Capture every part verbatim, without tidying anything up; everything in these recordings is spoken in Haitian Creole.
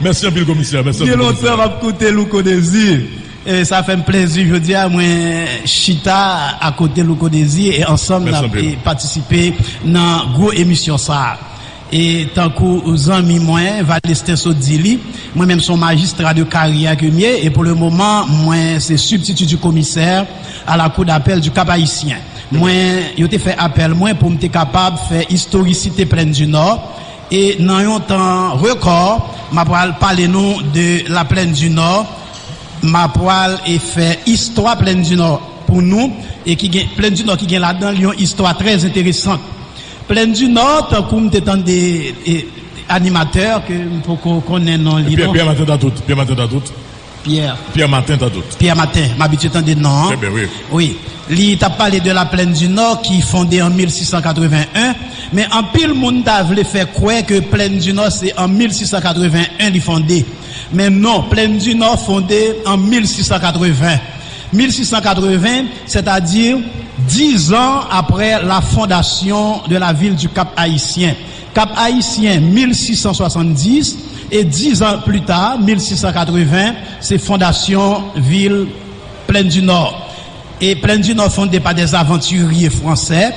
Mèsi anpil, komisè. Mèsi anpil, komisè. Gen lontan m ap koute Louko Désir. E sa fè m plezi jodi a, mwen chita akote Louko Désir e ansanm n ap, e, patisipe nan gwo emisyon sa a. E tankou zanmi mwen, Valestin sot di li, mwen menm se yon majistra de karyè ke m ye, e pou le moman, mwen se substitut du commissaire à la cour d'appel du Cap Haïtien. Mwen, yo te fè apèl mwen pou m te kapab fè istorisite Plèn di Nò, e nan yon tan rekò, m ap pral pale nou de la Plaine du Nord, m ap pral e fè istwa Plèn di Nò pou nou, e ki gen, Plèn di Nò ki gen ladan l yon istwa trè enteresan. Plèn di Nò, tankou m te tande, e, animatè ke m poko konnen non li, Pierre, non? Pierre Martin Tatout, Pierre Martin Tatout. Pierre. Pierre Martin Tatout. Pierre Martin, m abitye tande non an. Trè byen, wi. Wi. Li t ap pale de la Plaine du Nord ki fonde an mil sis san katreven en, men anpil moun ta vle fè kwè ke Plaine du Nord se an mil sis san katreven en li fonde. Men non, Plaine du Nord fonde an mil sis san katreven. Mil sis san katreven, sètadi diz an apre la fondation de la ville du Cap Haïtien. Cap Haïtien, mil sis san swasanndis, e diz an pli ta, mil sis san katreven, se fondasyon vil Plaine du Nord. E Plaine du Nord fondée par des aventuriers français.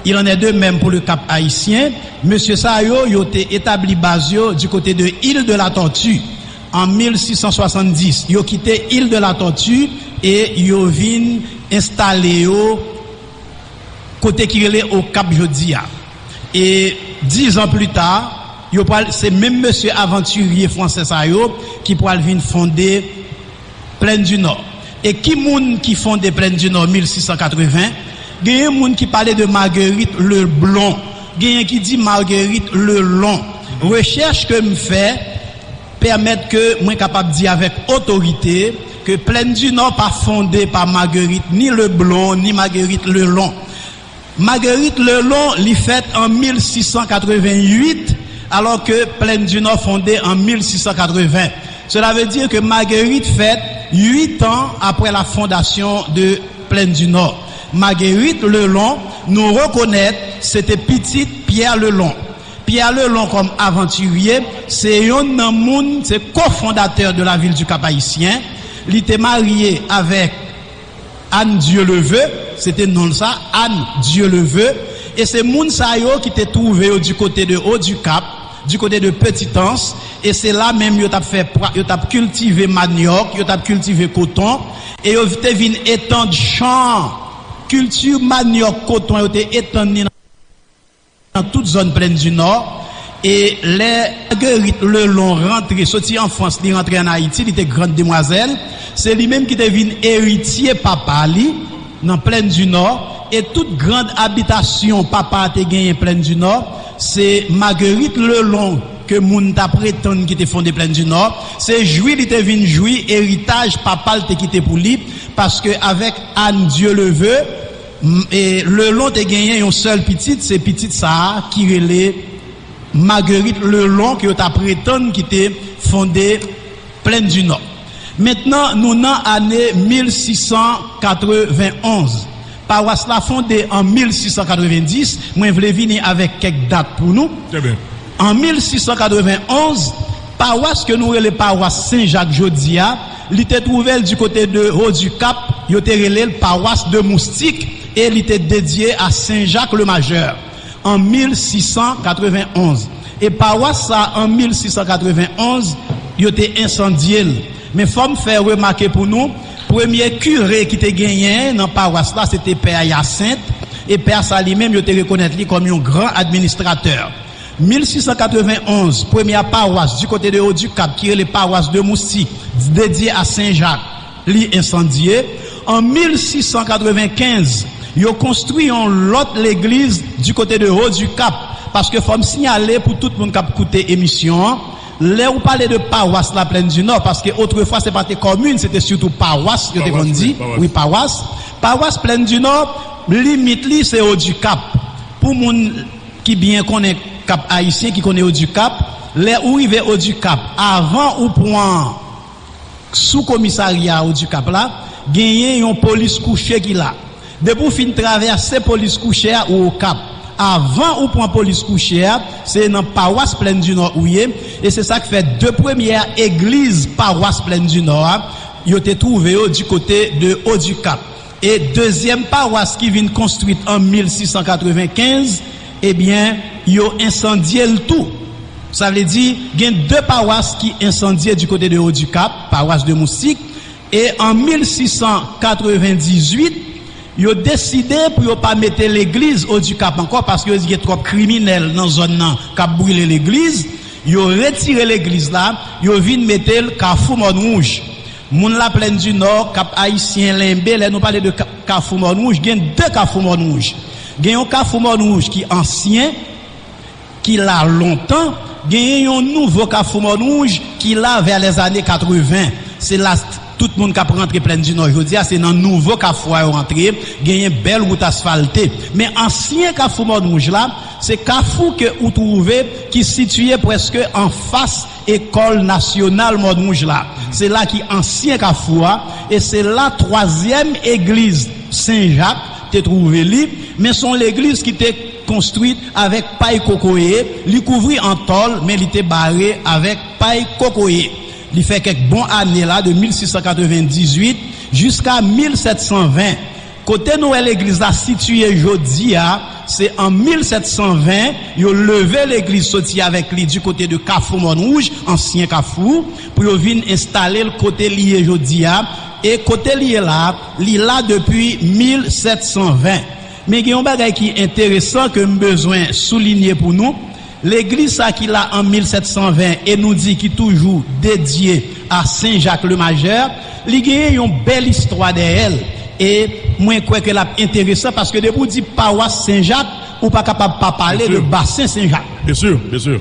Il en est de même pour le Cap Haïtien. Mesye sa yo, yo te etabli baz yo du côté de Île de la Tortue. An mil sis san swasanndis, yo kite Île de la Tortue e yo vin enstale yo kote ki rele Okap jodi a. E diz an pli ta, yo pral, se menm mesye avantirye fransè sa yo ki pral vin fonde Plaine du Nord. E ki moun ki fonde Plaine du Nord mil sis san katreven? Genyen moun ki pale de Marguerite Leblond, genyen ki di Marguerite Lelon. Rechèch ke m fè pèmèt ke mwen kapab di avèk otorite ke Plaine du Nord pa fonde pa Marguerite ni Leblond ni Marguerite Lelon. Marguerite Lelon, li fèt an mil sis san katreven uit, alò ke Plaine du Nord fonde an mil sis san katreven. Cela veut dire que Marguerite fèt uit an apre la fondation de Plaine du Nord. Marguerite Lelon, nou rekonèt, se te pitit Pierre Lelon. Pierre Lelon kòm avantirye, se yonn nan moun, se kofondatè de la ville du Cap Haïtien. Li te marye avèk Anne Dieuleveult, se te non l sa, Anne Dieuleveult. E se moun sa yo ki te twouve yo du côté de Haut du Cap, du côté de Petite Anse, e se la menm yo t ap fè pwa, yo t ap kiltive manyòk, yo t ap kiltive koton, e yo te vin etann chan kilti manyòk, koton, yo te etann li nan nan tout zòn Plaine du Nord. E lè Marguerite Lelon rantre, soti an Frans, li rantre ann Ayiti, li te grand demoiselle, se li menm ki te vin eritye papa li nan Plaine du Nord, e tout grand abitasyon papa a te genyen Plaine du Nord, se Marguerite Lelon ke moun ta pretann ki te fonde Plaine du Nord, se jwi li te vin jwi eritaj papa l te kite pou li, paske avèk Anne Dieuleveult, M-, e, Lelon te genyen yon sèl pitit, se pitit sa a ki rele Marguerite Lelon, ke yo ta pretann ki te fonde Plaine du Nord. Mentnan, nou nan ane mil sis san katreven onz. Pawas la fonde an mil sis san katreven dis, mwen vle vini avèk kèk dat pou nou. Trè byen. An mil sis san katreven onz, pawas ke nou rele pawas Sen Jak jodi a, li te twouve l du côté de Haut du Cap, yo te rele l pawas de Moustik, e li te dedye a Sen Jak le Majè an mil sis san katreven onz. E pawas sa, an mil sis san katreven onz, yo te ensandye l. Men fò m fè remake pou nou, premye kire ki te genyen nan pawas la, se te pè Hyacinthe, e pè sa li menm, yo te rekonèt li kòm yon gran administratè. Mil sis san katreven onz, premyè pawas du côté de Haut du Cap, ki rele pawas de Moustik, dedye a Sen Jak, li ensandye. An mil sis san katreven kenz, yo konstwi yon lòt legliz du côté de Haut du Cap, paske fò m siyale pou tout moun k ap koute emisyon an, lè ou pale de pawas la Plaine du Nord, paske otrefwa se pa te kòmin, se te sitou pawas, yo te konn di. Pawas, wi, pawas. Wi, pawas. Pawas Plaine du Nord, limit li se Haut du Cap. Pou moun ki byen konnen Cap Haïtien, ki konnen Haut du Cap, lè ou rive Haut du Cap, avan ou pran sou komisarya Haut du Cap la, genyen yon polis kouche ki la. Depi w fin travèse polis kouche a, ou Okap. Avan ou pran polis kouche a, se nan pawas Plèn di Nò ou ye, e se sa k fè de premyè egliz pawas Plèn di Nò a, yo te twouve yo di kote de Odikap. E dezyèm pawas ki vin konstwit an mil sis san katrevenkenz, ebyen, yo ensandye l tou. Sa vle di, gen de pawas ki ensandye di kote de Odikap, pawas de Moustik, e an mil sis san katrevendizuit, yo deside pou yo pa mete legliz Odikap ankò, paske yo di gen twòp kriminèl nan zòn nan k ap brile legliz. Yo retire legliz la, yo vin mete l Kafou Mòn Wouj. Moun Laplèn di Nò, Kap Ayisyen, Lenbe, lè nou pale de Ka-, Kafou Mòn Wouj, gen de Kafou Mòn Wouj. Gen yon Kafou Mòn Wouj ki ansyen, ki la lontan, genyen yon nouvo Kafou Mòn Wouj ki la vè lèzane katreven. Se la s-, tout moun k ap rantre Plèn di Nò jodi a, se nan nouvo kafou a yo rantre, genyen bèl wout asfalte. Men ansyen Kafou Mòn Wouj la, se kafou ke ou twouve ki sitiye prèske anfas Ekòl Nasyonal Mòn Wouj la. Se la ki ansyen kafou a, e se la twazyèm egliz Sen Jak te twouve li, men se yon legliz ki te konstwit avèk pay kokoye, li kouvri an tòl, men li te bare avèk pay kokoye. Li fè kèk bon ane la, de mil sis san katrevendizuit jiska mil sèt san ven. Kote nou wè legliz la sitiye jodi a, se an mil sèt san ven, yo leve legliz soti avèk li di kote de Kafou Mòn Wouj, ansyen kafou, pou yo vin enstale l kote li ye jodi a. E kote li ye la, li la depi mil sèt san ven. Men gen yon bagay ki enteresan ke m bezwen soulinye pou nou. Legliz sa ki la an mil sèt san ven e nou di ki toujou dedye a Sen Jak le Majè, li genyen yon bèl istwa dèyè l. E mwen kwè ke l ap enteresan paske depi w di pawas Sen Jak, ou pa kapab pa pale de Basen Sen Jak.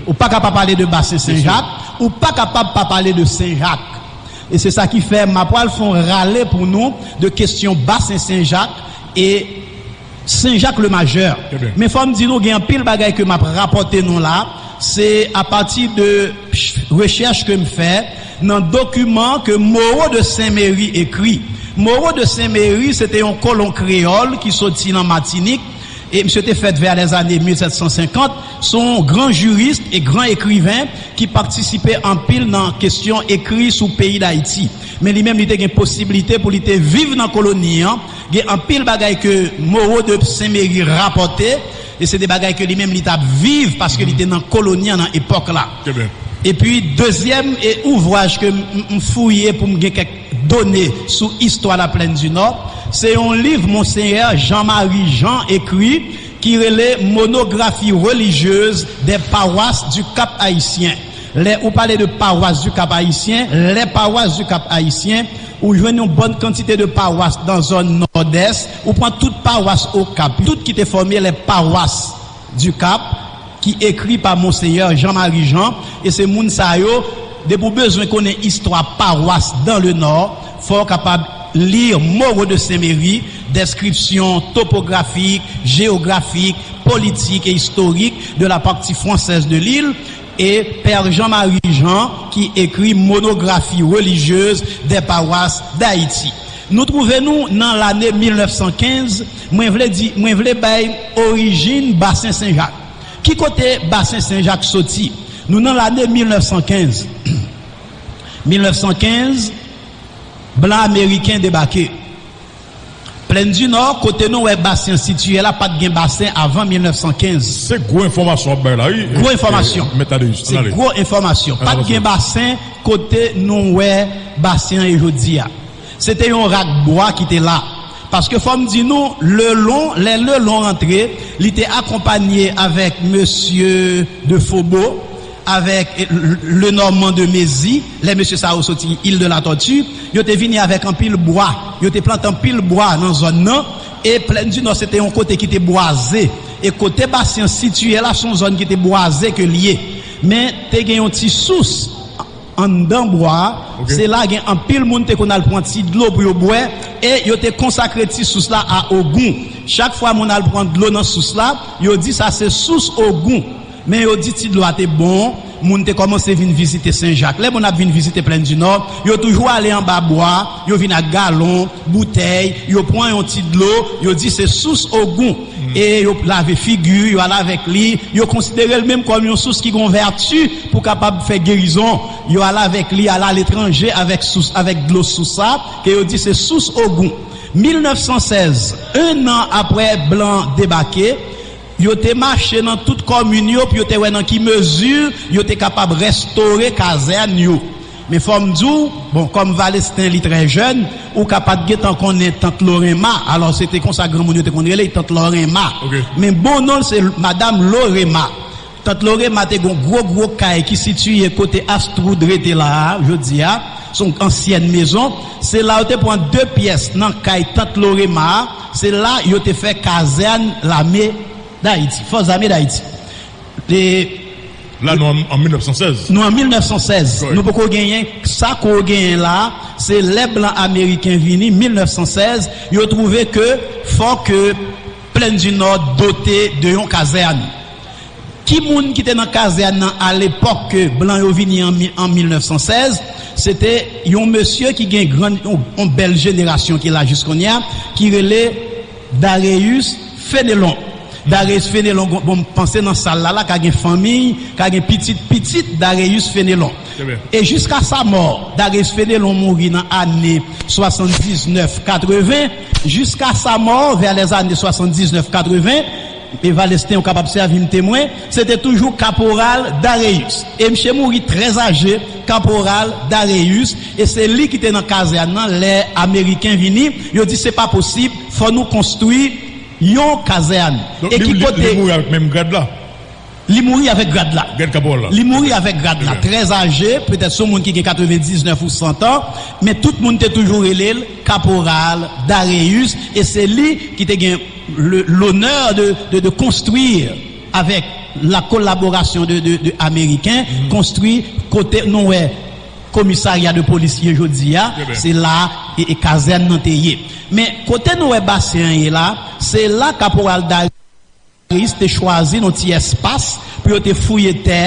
Ou pa kapab pa pale de Basen Sen Jak, ou pa kapab pa pale de Sen Jak. E se sa ki fè m ap pral fè yon rale pou nou de kesyon Basen Sen Jak e Sen Jak le Majè. Men fò m di nou, gen anpil bagay ke m ap rapòte nou la, se apati de rechèch ke m fè nan dokiman ke Moreau de Saint-Méry ekri. Moreau de Saint-Méry, se te yon kolon kreyòl ki soti nan Matinik, e misye te fèt vè lèzane mil sèt san senkant, se yon gran jiris e gran ekriven ki patisipe anpil nan kesyon ekri sou peyi Dayiti. Men li menm, li te gen posiblite pou li te viv nan koloni an. Gen anpil bagay ke Moreau de Saint-Méry rapòte, e se de bagay ke li menm li t ap viv paske li te nan koloni an nan epòk la. Epi, dezyèm e ouvwaj ke m, m, m fouye pou m gen kèk done sou istwa Laplèn di Nò, se yon liv Monseyè Jean Marie Jean ekri ki rele Monographie religieuse des paroisses du Cap-Haïtien. Lè ou pale de pawas di Kap Ayisyen, les paroisses du Cap-Haïtien, ou jwenn yon bòn kantite de pawas nan zòn Nòdès, ou pran tout pawas Okap, tout ki te fòme les paroisses du Cap, ki ekri pa Monseyè Jean Marie Jean, e se moun sa yo, depi w bezwen konnen istwa pawas dans le Nord, fò w kapab li Moreau de Saint-Méry, description topographique, géographique, politique et historique de la partie française de l'île, e Pè Jean Marie Jean ki ekri Monographie religieuse des paroisses d'Haïti. Nou twouve nou nan lane mil nèf san kenz, mwen vle di, mwen vle bay orijin Basen Sen Jak. Ki kote Basen Sen Jak soti? Nou nan lane mil nèf san kenz. Mil nèf san kenz, blan ameriken debake. Plèn di Nò, kote nou wè Basen sitiye la, pa t gen basen avan mil nèf san kenz. Se gwo enfòmasyon w ap bay la, wi. Gwo enfòmasyon. Se gwo enfòmasyon. Pa t gen basen kote nou wè basen an ye jodi a. Se te yon rak bwa ki te la. Paske fò m di nou, Lelon, lè Lelon rantre, li te akonpanye avèk mesye de Fobo, avèk Lenormand de Mézy, lè mesye sa yo soti Île de la Tortue, yo te vini avèk anpil bwa, yo te plante anpil bwa nan zòn nan, e Plèn di Nò se te yon kote ki te bwaze, e kote Basen an sitiye la, se yon zòn ki te bwaze ke l ye. Men, te gen yon ti sous anndan bwa a, se la gen anpil moun te konn al pran ti dlo pou yo bwè, e yo te konsakre ti sous la a Ogoun. Chak fwa moun al pran dlo nan sous la, yo di sa se sous Ogoun. Men yo di ti dlo a te bon, moun te kòmanse vin vizite Sen Jak. Lè moun ap vin vizite Plèn di Nò, yo toujou ale anba bwa, yo vin ak galon, boutèy, yo pran yon ti dlo, yo di se sous Ogoun. E yo lave figi, yo al avèk li, yo konsidere l menm kòm yon sous ki gen vèti pou kapab fè gerizon. Yo al avèk li, al aletranje avèk sous, avèk dlo sous sa, ke yo di se sous Ogoun. Mil nèf san sèz, en an apre blan debake, yo te mache nan tout kòmin yo pou yo te wè nan ki mezi yo te kapab restore kazèn yo. Men fò m di w, bon, kòm Valesten li trè jèn, ou ka pa t gentan konnen Tant Lorenma. Alò, se te konsa granmoun yo te konn rele l, Tant Lorenma. Men bon non l se Madam Lorema. Tant Lorema te gen yon gwo, gwo kay ki sitiye kote Astrid rete la a, jodi a. Se yon ansyèn mezon. Se la yo te pran de pyès nan kay Tant Lorema a. Se la yo te fè kazèn lame Dayiti, Fòs Zame Dayiti. E La, nou an, an mil nèf san sèz. Nou an mil nèf san sèz. Nou poko genyen sa ke w genyen la. Se lè blan ameriken vini, mil nèf san sèz, yo twouve ke fò ke Plèn di Nò dote de yon kazèn. Ki moun ki te nan kazèn nan alepòk ke blan yo vini an mi-, an mil nèf san sèz? Se te yon mesye ki gen gran, yon, yon bèl jenerasyon ki la jis kounye a, ki rele Darius Fenelon. Darius Fenelon, bon, m panse nan sal la, la, ka gen fanmi, ka gen pitit pitit Darius Fenelon. E jiska sa mò, Darius Fenelon mouri nan ane swasanndiznèf katreven, jiska sa mò, vè lèzane swasanndiznèf katreven, e Valesten ou kapab sèvi m temwen, se te toujou Kaporal Darius. E misye mouri trè aje, Kaporal Darius, e se li ki te nan kazèn nan lè Ameriken vini, yo di se pa posib, fò nou konstwi yon kazèn. Donk, e li, ki li, kote li mouri avèk menm grad la? Li mouri avèk grad la. Grad kaporal la. Li mouri avèk grad la. Trè aje, petèt se yon moun ki gen katrevendiznèf ou san an, men tout moun te toujou rele l Kaporal Darius, e se li ki te gen le, l'honneur de, de, de construire avec la collaboration de, de, de Américains, konstwi kote nou wè komisarya de polis ye jodi a, se la e, e kazèn nan te ye. Men kote nou wè basen an ye la, se la Kaporal Darius te chwazi yon ti espas pou yo te fouye tè,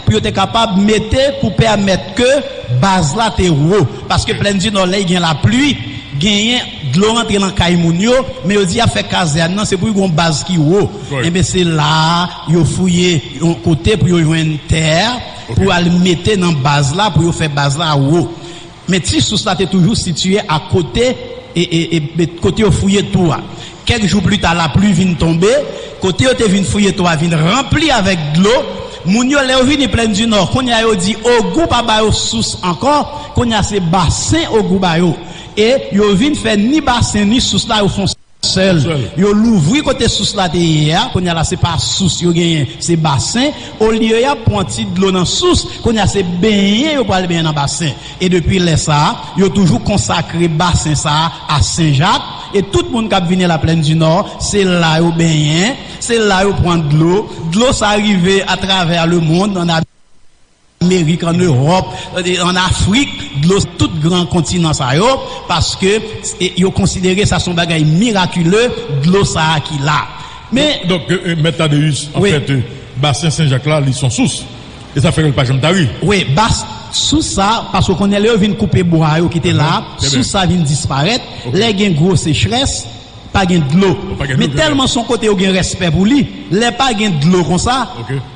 pou yo te kapab mete pou pèmèt ke baz la te wo. Paske Plèn di Nò, lè y gen lapli, genyen dlo rantre nan kay moun yo, men yo di y ap fè kazèn nan, se pou y gen yon baz ki wo. Enben, se la a yo fouye yon kote pou yo jwenn tè pou al mete nan baz la, pou yo fè baz la wo. Men ti sous la te toujou sitiye akote, e, e, e, e kote yo fouye twou a. Kèk jou pita, lapli vin tonbe, kote yo te vin fouye twou a vin ranpli avèk dlo. Moun yo, lè yo vini Plèn di Nò, kounye a yo di Ogou pa ba yo sous ankò, kounye a se basen Ogou ba yo. E yo vin fè ni basen ni sous la, yo fè yon sèl. Yo louvri kote sous la te ye a, kounye a la se pa sous yo genyen, se basen. Olye y ap pran ti dlo nan sous, kounye a se benyen yo pral benyen nan basen. E depi lè sa a, yo toujou konsakre basen sa a a Sen Jak. E tout moun k ap vini la Plèn di Nò, se la yo benyen, se la yo pran dlo. Dlo sa a rive atravè lemonn, ann Amerik, ann Ewòp, ann Afrik, dlo tout gran kontinan sa yo, paske, e, yo konsidere sa se yon bagay mirakile, dlo sa a ki la. Men donk, donk, e, e, Mèt Tadeus, anfèt, e, basen Sen Jak la, li se yon sous. E sa fè ke l pa janm tari. Wi, bas, sous sa, paske w konnen lè yo vin koupe bwa yo ki te la, sous sa vin disparèt. Lè gen gwo sechrès, pa gen dlo. Men tèlman se yon kote yo gen respè pou li, lè pa gen dlo konsa,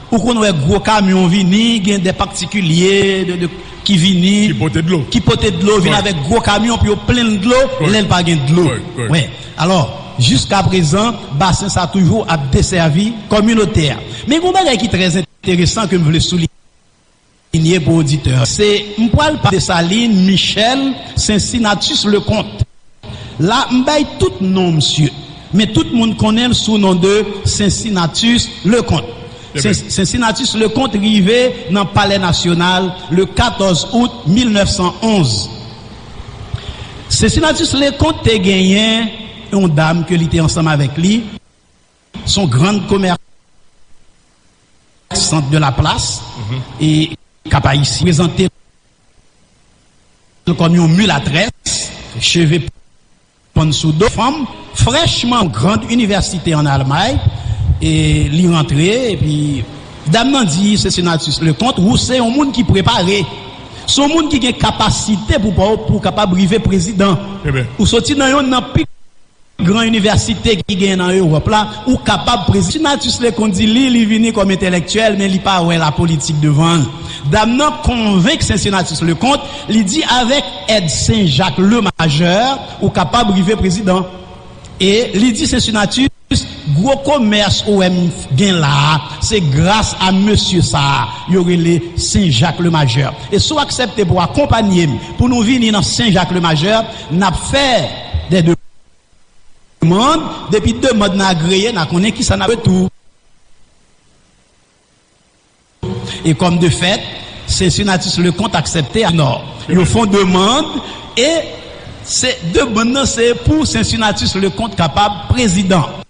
ou konn wè gwo kamyon vini, gen de patikilye, de, de, ki vini, ki pote dlo, ki pote dlo, vin avèk gwo kamyon pou yo plenn dlo, lè l pa gen dlo. Wi. Alò, jiska prezan, basen sa toujou ap desèvi kominote a. Men gen yon bagay ki trè enteresan ke m vle souliye pou oditè. Se, m pral pale de Desalin Michel Cincinnatus Leconte. La, m bay tout non misye, men tout moun konnen l sou non de Cincinnatus Leconte. Sen-, Cincinnatus Leconte rive nan Palè Nasyonal le katòz out mil nèf san onz. Cincinnatus Leconte te genyen yon dam ke li te ansanm avèk li. Se yon grann komèsant de la plas e Kap Ayisyen, prezante l kòm yon milatrès, cheve pann sou do, fanm frèchman, grann inivèsite ann Almay, e li rantre, epi Dam nan di Cincinnatus Leconte, ou se yon moun ki prepare. Se yon moun ki gen kapasite pou, pou, pou kapab rive prezidan. Ou soti nan yon nan pi gran inivèsite ki gen nan Ewòp la, ou kapab prezidan. Cincinnatus Leconte di li, li vini kòm entelektyèl, men li pa wè lapolitik devan l. Dam nan konvenk Cincinnatus Leconte, li di avèk èd Sen Jak Lemajè, ou kapab rive prezidan. E li di Cincinnatus, gwo komès ou wè m gen la a, se gras a mesye sa a, yo rele Sen Jak Lemajè. E si w aksepte pou akonpanye m, pou nou vini nan Sen Jak Lemajè, n ap fè de demann, depi demann nan agreye, n a konnen kisa n ap retou. E kòm de fèt, Cincinnatus Leconte aksepte a nò. Yo fè yon demann, e se demann nan se pou Cincinnatus Leconte kapab prezidan.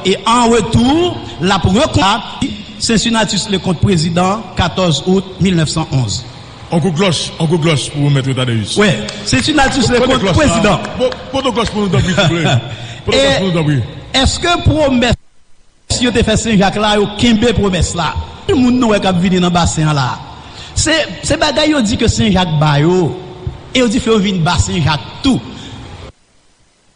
E an retou, l ap rekonèt Cincinnatus Leconte prezidan katòz out mil nèf san onz. On kou klòch, on kou klòch pou Mèt Tadéus. Wi, Cincinnatus Leconte prezidan. Pote klòch pou nou, tanpri, souple. Pote klòch pou nou, tanpri. Èske pwomès yo te fè Sen Jak la, yo kenbe pwomès la? Ki moun nou wè k ap vini nan basen an la? Se, se bagay yo di ke Sen Jak ba yo, e yo di fè yo vin ba Sen Jak tou.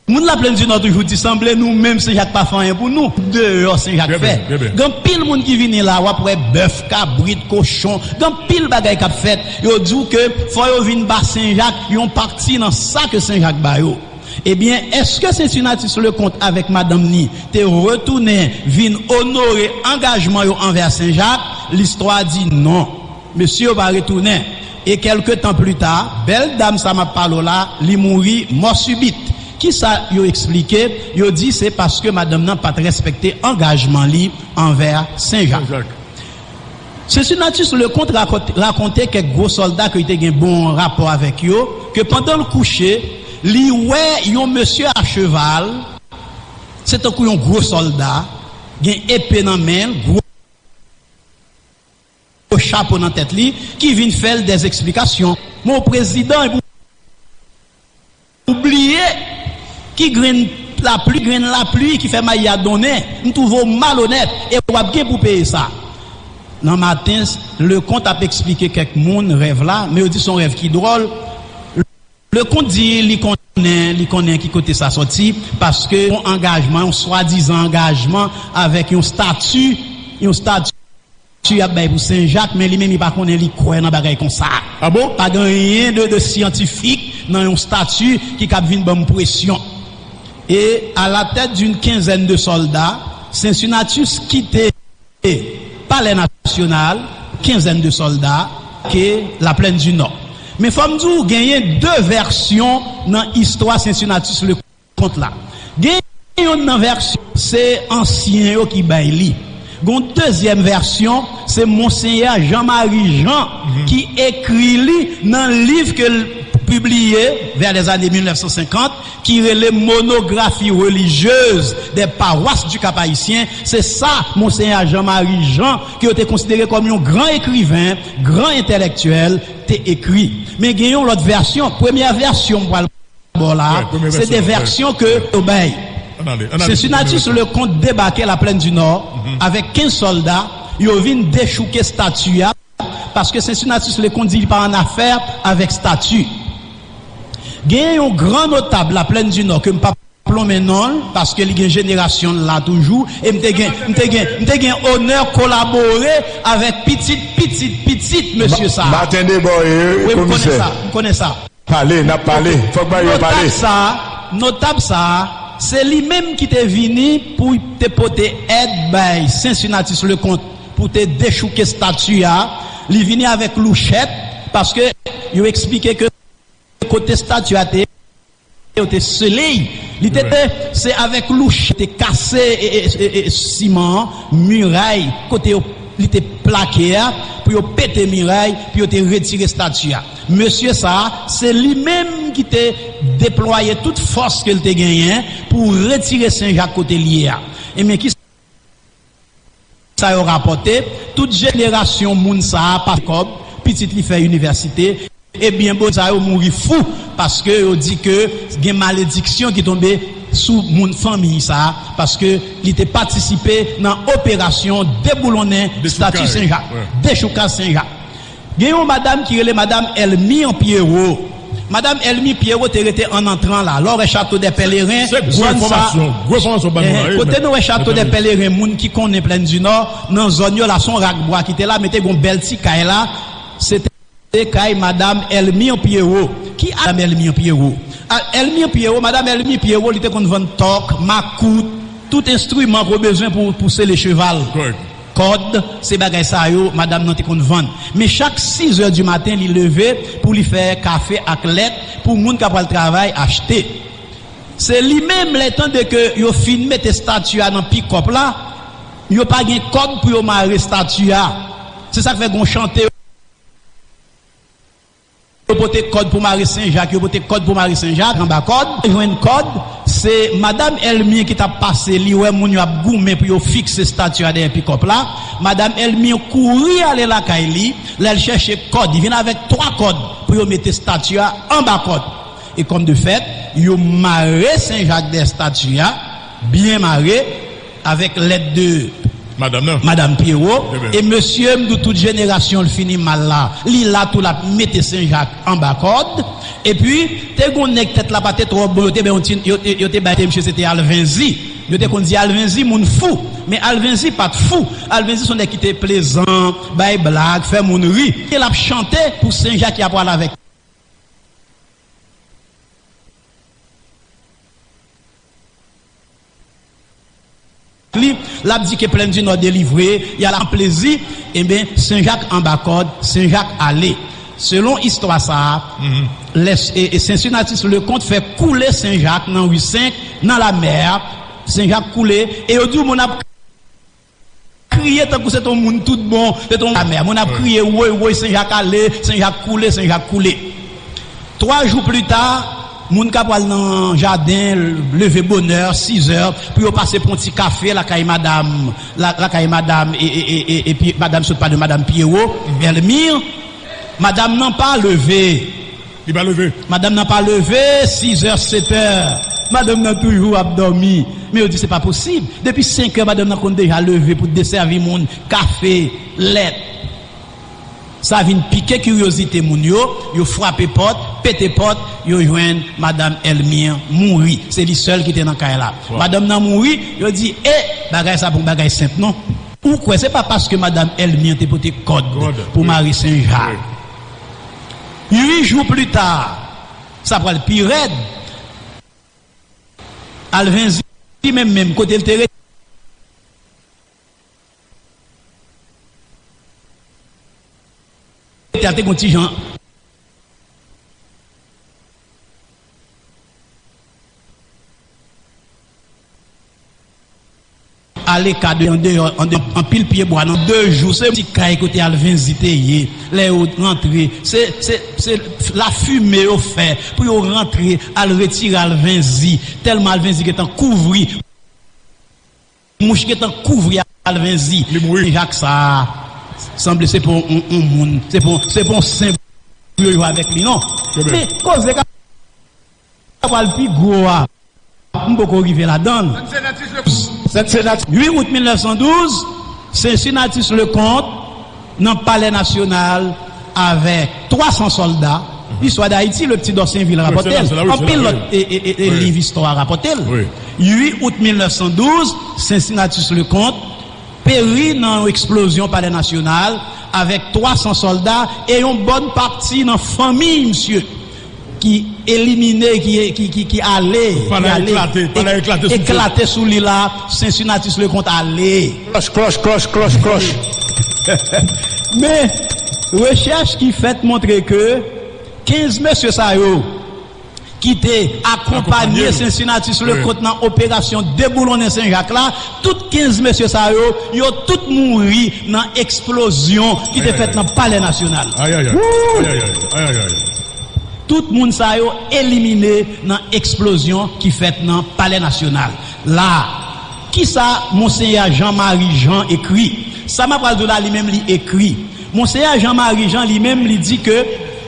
Moun Laplèn di Nò toujou di sanble nou menm Sen Jak pa fè anyen pou nou. Deyò Sen Jak fè. Gen anpil moun ki vini la, w ap wè bèf, kabrit, kochon, gen anpil bagay k ap fèt. Yo di w ke fò yo vin ba Sen Jak yon pati nan sa ke Sen Jak ba yo. Ebyen, èske Cincinnatus Leconte avèk madanm ni te retounen vin onore angajman yo anvè Sen Jak? Listwa di non. Mesye yo pa retounen. E kèlke tan pli ta, bèl dam sa m ap pale w la, li mouri mò sibit. Kisa yo eksplike? Yo di se paske madanm nan pa t respekte angajman li anvè Sen Jak. Cincinnatus Leconte rakonte, rakonte kèk gwo sòlda ke li te gen bon rapò avèk yo, ke pandan l kouche, li wè yon mesye a cheval, se tankou yon gwo sòlda, gen epe nan men l, gwo chapo nan tèt li, ki vin fè l dèzeksplikasyon. Men w prezidan, epi w bliye ki grenn lapli, grenn lapli ki fè mayi a donnen, m twouve w malonèt, e w ap gen pou peye sa. Nan maten, Leconte ap eksplike kèk moun rèv la, men yo di se yon rèv ki dwòl. Leconte di li konnen, li konnen ki kote sa sòti, paske yon angajman, yon swadizan angajman avèk yon stati, yon stati y ap bay pou Sen Jak, men li menm li pa konnen, li kwè nan bagay konsa. Ah bon? Pa gen anyen de, de syantifik nan yon stati ki kab vin ban m presyon. Et à la tête d'une quinzaine de soldats, Cincinnatus kite Palè Nasyonal, kenzèn de sòlda, ke Laplèn di Nò. Men fò m di w, genyen de vèsyon nan istwa Cincinnatus Leconte la. Gen youn nan vèsyon, se ansyen yo ki bay li. Gon dezyèm vèsyon, se Monseyè Jean Marie Jean ki ekri li nan liv ke l pibliye vè lèzane mil nèf san senkant, ki rele Monographie religieuse des paroisses du Cap-Haïtien. Se sa Monseyè Jean Marie Jean, ke yo te konsidere kòm yon gran ekriven, gran entèlektyèl, te ekri. Men gen yon lòt vèsyon. Premyè vèsyon m pral ba w la, se de vèsyon ke yo bay. Cincinnatus Leconte debake Laplèn di Nò avèk kenz sòlda, yo vin dechouke stati a, paske Cincinnatus Leconte di li pa annafè avèk stati. Gen yon gran notab Laplèn di Nò ke m p ap lonmen non l, paske li gen jenerasyon l la toujou, e m te gen, m te gen, m te gen onè kolabore avèk pitit, pitit, pitit mesye sa. Maten Debòye, wi, m konnen komisè. Sa, m konnen sa. Pale, n ap pale. Fòk ba yo pale. Notab sa, notab sa, se li menm ki te vini pou te pote èd bay Cincinnatus Leconte pou te dechouke stati a. Li vini avèk louchèt, paske yo eksplike ke kote stati a te ye, yo te sele l. Li te, te, se avèk louchèt te kase e, e, e, e, siman an, miray, kote yo, li te plake a, pou yo pete miray, pou yo te retire stati a. Mesye sa a, se li menm ki te deplwaye tout fòs ke l te genyen pou retire Sen Jak kote l ye a. Ebyen, ki sa yo rapòte? Tout jenerasyon moun sa a pase kòb, pitit li fè inivèsite, Ebyen, bon, sa yo mouri fou, paske yo di ke gen malediksyon ki tonbe sou moun fanmi sa a, paske li te patisipe nan operasyon deboulonnen estati Sen Jak, dechoukaj Sen Jak. Gen yon madanm ki rele madanm Elmi Pyero. Madanm Elmi Pyero te rete an antran la. Lè w wè Chateau des Pèlerens, zòn sa, kote nou wè Chateau des Pèlerens, moun ki konnen Plèn di Nò, nan zòn yo la, se yon rak bwa ki te la, men te gen yon bèl ti kay la, se te kay madanm Elmi Pyero. Ki madanm Elmi Pyero? A, Elmi Pyero, madanm Elmi Pyero, li te konn vann tòk, makout, tout enstriman ke w bezwen pou, pou sele cheval. Kòd, se bagay sa yo madanm nan te konn vann. Men chak sizè di maten, li leve pou li fè kafe ak lèt pou moun k ap pral travay achte. Se li menm, lè tande ke yo fin mete estati a nan pikòp la, yo pa gen kòd pou yo mare estati a. Se sa k fè gon chante yo pote kòd pou mare Sen Jak, yo pote kòd pou mare Sen Jak anba kòd. Jwenn kòd, se madanm Elmi ki t ap pase, li wè moun yo ap goumen pou yo fikse estati a dèyè pikòp la. Madanm Elmi kouri ale lakay li, lè l chèche kòd, li vin avèk twa kòd pou yo mete estati a anba kòd. E kòm de fèt, yo mare Sen Jak dèyè estati a, byen mare, avèk lèd de madanm Pyero. E mesye, m di w, tout jenerasyon l fini mal la. Li la tou, l ap mete Sen Jak anba kòd. Epi, te gon nèg tèt la pa te twò bon, yo te bay yon ti, yo, yo, yo te bay te mesye, se te Alvenzi. Yo te konn di Alvenzi moun fou. Men Alvenzi pa t fou. Alvenzi se yon nèg ki te plezan, bay blag, fè moun ri. E l ap chante pou Sen Jak ki ap pral avèk li, l ap di ke Plèn di Nò delivre, y a la plezi, ebyen, Sen Jak anba kòd, Sen Jak ale. Selon istwa sa a, lè, e, e Sen Sinatis Lekont fè koule Sen Jak nan ri senk, nan lamè a, Sen Jak koule, e yo di w moun ap kriye tankou se t on moun tout bon, se t on lamè. Moun ap kriye, woy, woy, Sen Jak ale, Sen Jak koule, Sen Jak koule. Twa jou pli ta, moun ka pral nan jaden, leve bonè, sizè, pou yo pase pran ti kafe lakay madanm, la, lakay madanm, e, e, e, e, epi madanm sot pale, madanm Pyero, Elmi, madanm nan pa leve. Li pa leve. Madanm nan pa leve, sizè, setè. Madanm nan toujou ap dòmi. Men yo di se pa posib. Depi senkè, madanm nan konn deja leve pou desèvi moun, kafe, lèt. Sa vin pike kiryozite moun yo, yo frape pòt, pete pòt, yo jwenn madanm Elmi an mouri. Se li sèl ki te nan kay la. Madanm nan mouri, yo di, e, bagay sa pa yon bagay senp non. Ou kwè se pa paske madanm Elmi an te pote kòd pou mare Sen Jak. Uit jou pli ta, sa pral pi rèd. Alvenzi menm, menm kote l te rete a, te gon ti jan aleka de, andeyò, ande, anpil pye bwa nan de jou. Se ti kay kote Alvenzi te ye. Lè yo rantre, se, se, se lafimen yo fè pou yo rantre, al retire Alvenzi. Tèlman Alvenzi gentan kouvri. Mouch gentan kouvri Alvenzi. Li mouri. Sen Jak sa a, sanble se pa yon, yon moun, se pa, se pa yon sen pou yo jwe avèk li, non. Men koze ka pral pi gwo a. M poko rive ladan l. Uit out mil nèf san douz, Sen Sinatis Lekont nan Palè Nasyonal avèk twa san sòlda. Istwa Dayiti, Le Petit Dorsainville rapòte l. Anpil lòt e, e, e, e liv istwa rapòte l. Uit out mil nèf san douz, Sen Sinatis Lekont peri nan yon eksplozyon Palè Nasyonal avèk twa san sòlda e yon bòn pati nan fanmiy misye ki elimine, ki, ki, ki, ki ale, ki ale, eklate sou li la, Sen Sinatis Lekont ale. Klòch, klòch, klòch, klòch, klòch. Men, rechèch ki fèt montre ke kenz mesye sa yo ki te akonpanye Sen Sinatis Lekont nan operasyon deboulonnen Sen Jak la, tout kenz mesye sa yo, yo tout mouri nan eksplozyon ki te fèt nan Palè Nasyonal. Tout moun sa yo elimine nan eksplozyon ki fèt nan Palè Nasyonal. La, kisa Monseyè Jean Marie Jean ekri? Sa m ap pral di w la, li menm li ekri. Monseyè Jean Marie Jean, li menm, li di ke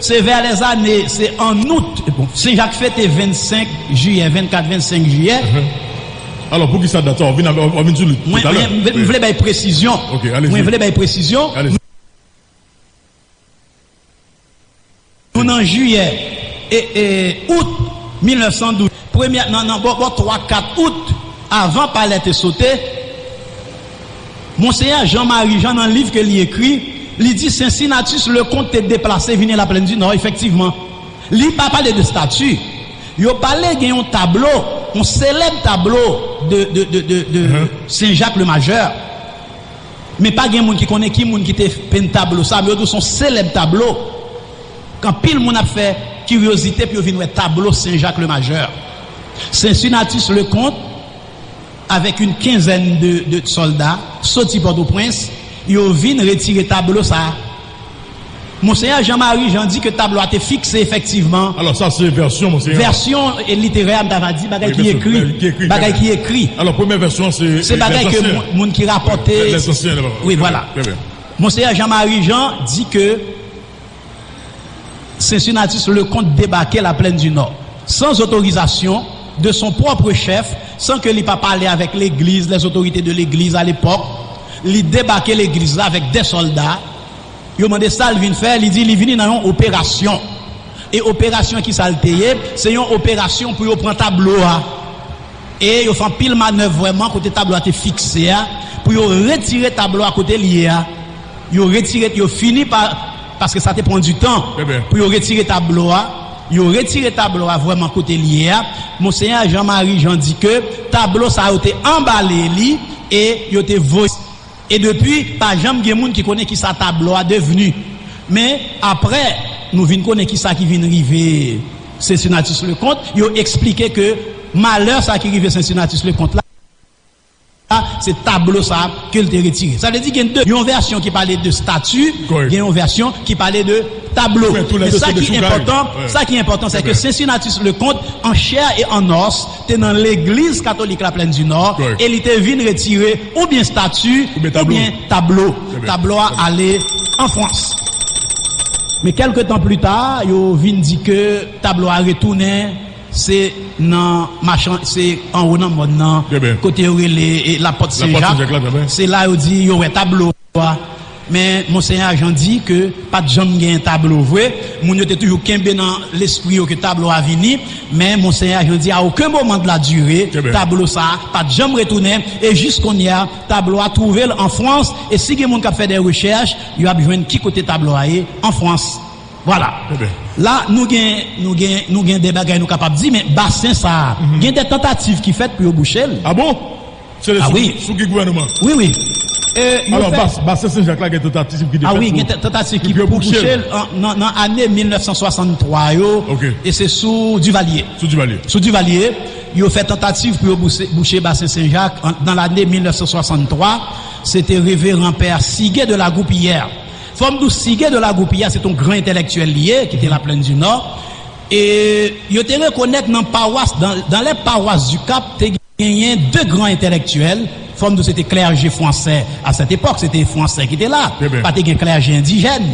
Se vè lèzane, se an out. Bon, Sen Jak fete vennsenk jiyè, vennkat, vennsenk jiyè. Alò, poukisa dat sa? W ap vin avè, w ap vin sou li talè. Mwen vle bay presizyon. Mwen vle bay presizyon. Nou nan jiyè e out mil nèf san douz. Premyè nan nan bò bò twa kat out, avan palè te sote, Monseyè Jean Marie Jean nan liv ke li ekri, li di Cincinnatus Leconte te deplase vini Laplèn di Nò, efektivman. Li pa pale de stati. Yo pale gen yon tablo, yon selèb tablo de, de, de, de, de Sen Jak le Majè. Men pa gen moun ki konnen ki moun ki te penn tablo sa, men yo di w se yon selèb tablo. Anpil moun ap fè kiryozite pou yo vin wè tablo Sen Jak le Majè. Cincinnatus Leconte, avèk yon kenzèn de, de sòlda, soti Pòtoprens, yo vin retire tablo sa. Monseyè Jean Marie Jean di ke tablo a te fikse efektivman. Alò, sa se vèsyon, Monseyè. Vèsyon literè, m ta va di, bagay ki ekri. Bagay ki ekri. Alò, premyè vèsyon, se. Se bagay ke moun ki rapòte. Wi, vwala. Monseyè Jean Marie Jean di ke Cincinnatus Leconte débarquait la plaine du Nord, sans autorisation, de son propre chef, san ke li pa pale avèk legliz, les autorités de l'église à l'époque. Li debake legliz la avèk de sòlda. Yo mande sa l vin fè, li di li vini nan yon operasyon. E operasyon ki sa l te ye? Se yon operasyon pou yo pran tablo a. E yo fè anpil manèv vrèman kote tablo a te fikse a, pou yo retire tablo a kote l ye a. Yo retire, yo fini pa, paske sa te pran du tan pou yo retire tablo a. Yo retire tablo a vrèman kote l ye a. Monseyè Jean Marie Jean di ke tablo sa yo te anbale li e yo te voye. E depi, pa janm gen moun ki konnen kisa tablo a devni. Men, apre nou vin konnen kisa ki vin rive Cincinnatus Leconte, yo eksplike ke malè sa ki rive Cincinnatus Leconte la, se tablo sa ke l te retire. Sa vle di gen de, yon vèsyon ki pale de stati, gen yon vèsyon ki pale de tablo. Men sa ki enpòtan, sa ki enpòtan, se ke Cincinnatus Leconte, an chè e an os, te nan legliz katolik Laplèn di Nò e li te vin retire oubyen stati oubyen tablo. Tablo a ale an Frans. Men kèlke tan pli ta, yo vin di ke tablo a retounen, se nan machan, se anwo nan mòn nan, kote yo rele Lapòt Sen Jak. Se la yo di yo wè tablo a. Men Monseyè Jean di ke pa t janm gen tablo vre. Moun yo te toujou kenbe nan lespri yo ke tablo a vini. Men Monseyè Jean di, à aucun moment de la durée, tablo sa a pa t janm retounen. E jis kounye a, tablo a twouve l an Frans. E si gen moun k ap fè de rechèch, yo ap jwenn ki kote tablo a ye an Frans. Vwala. La, nou gen, nou gen, nou gen de bagay nou kapab di, men basen sa a, gen de tantativ ki fèt pou yo bouche l. A bon? Se de sou ki gouvènman? Wi, wi. Alò, basen Sen Jak la gen tantativ ki te fèt pou bouche l. A wi, gen tantativ ki pou bouche l nan ane mil nèf san swasanntwa yo. E se sou Divalye. Sou Divalye. Sou Divalye, yo fè tantativ pou yo bouche basen Sen Jak nan lane mil nèf san swasanntwa. Se te reveran pè Sigue de la Goupillière. Fò m di w, Sigue de la Goupillière, se te yon gran entèlektyèl li ye, ki te Laplèn di Nò. E yo te rekonèt nan pawas, dans les paroisses du Cap, te genyen de gran entèlektyèl. Fò m di w, se te klèje fwansè. À cette époque, se te fwansè ki te la. Pa te gen klèje endijèn.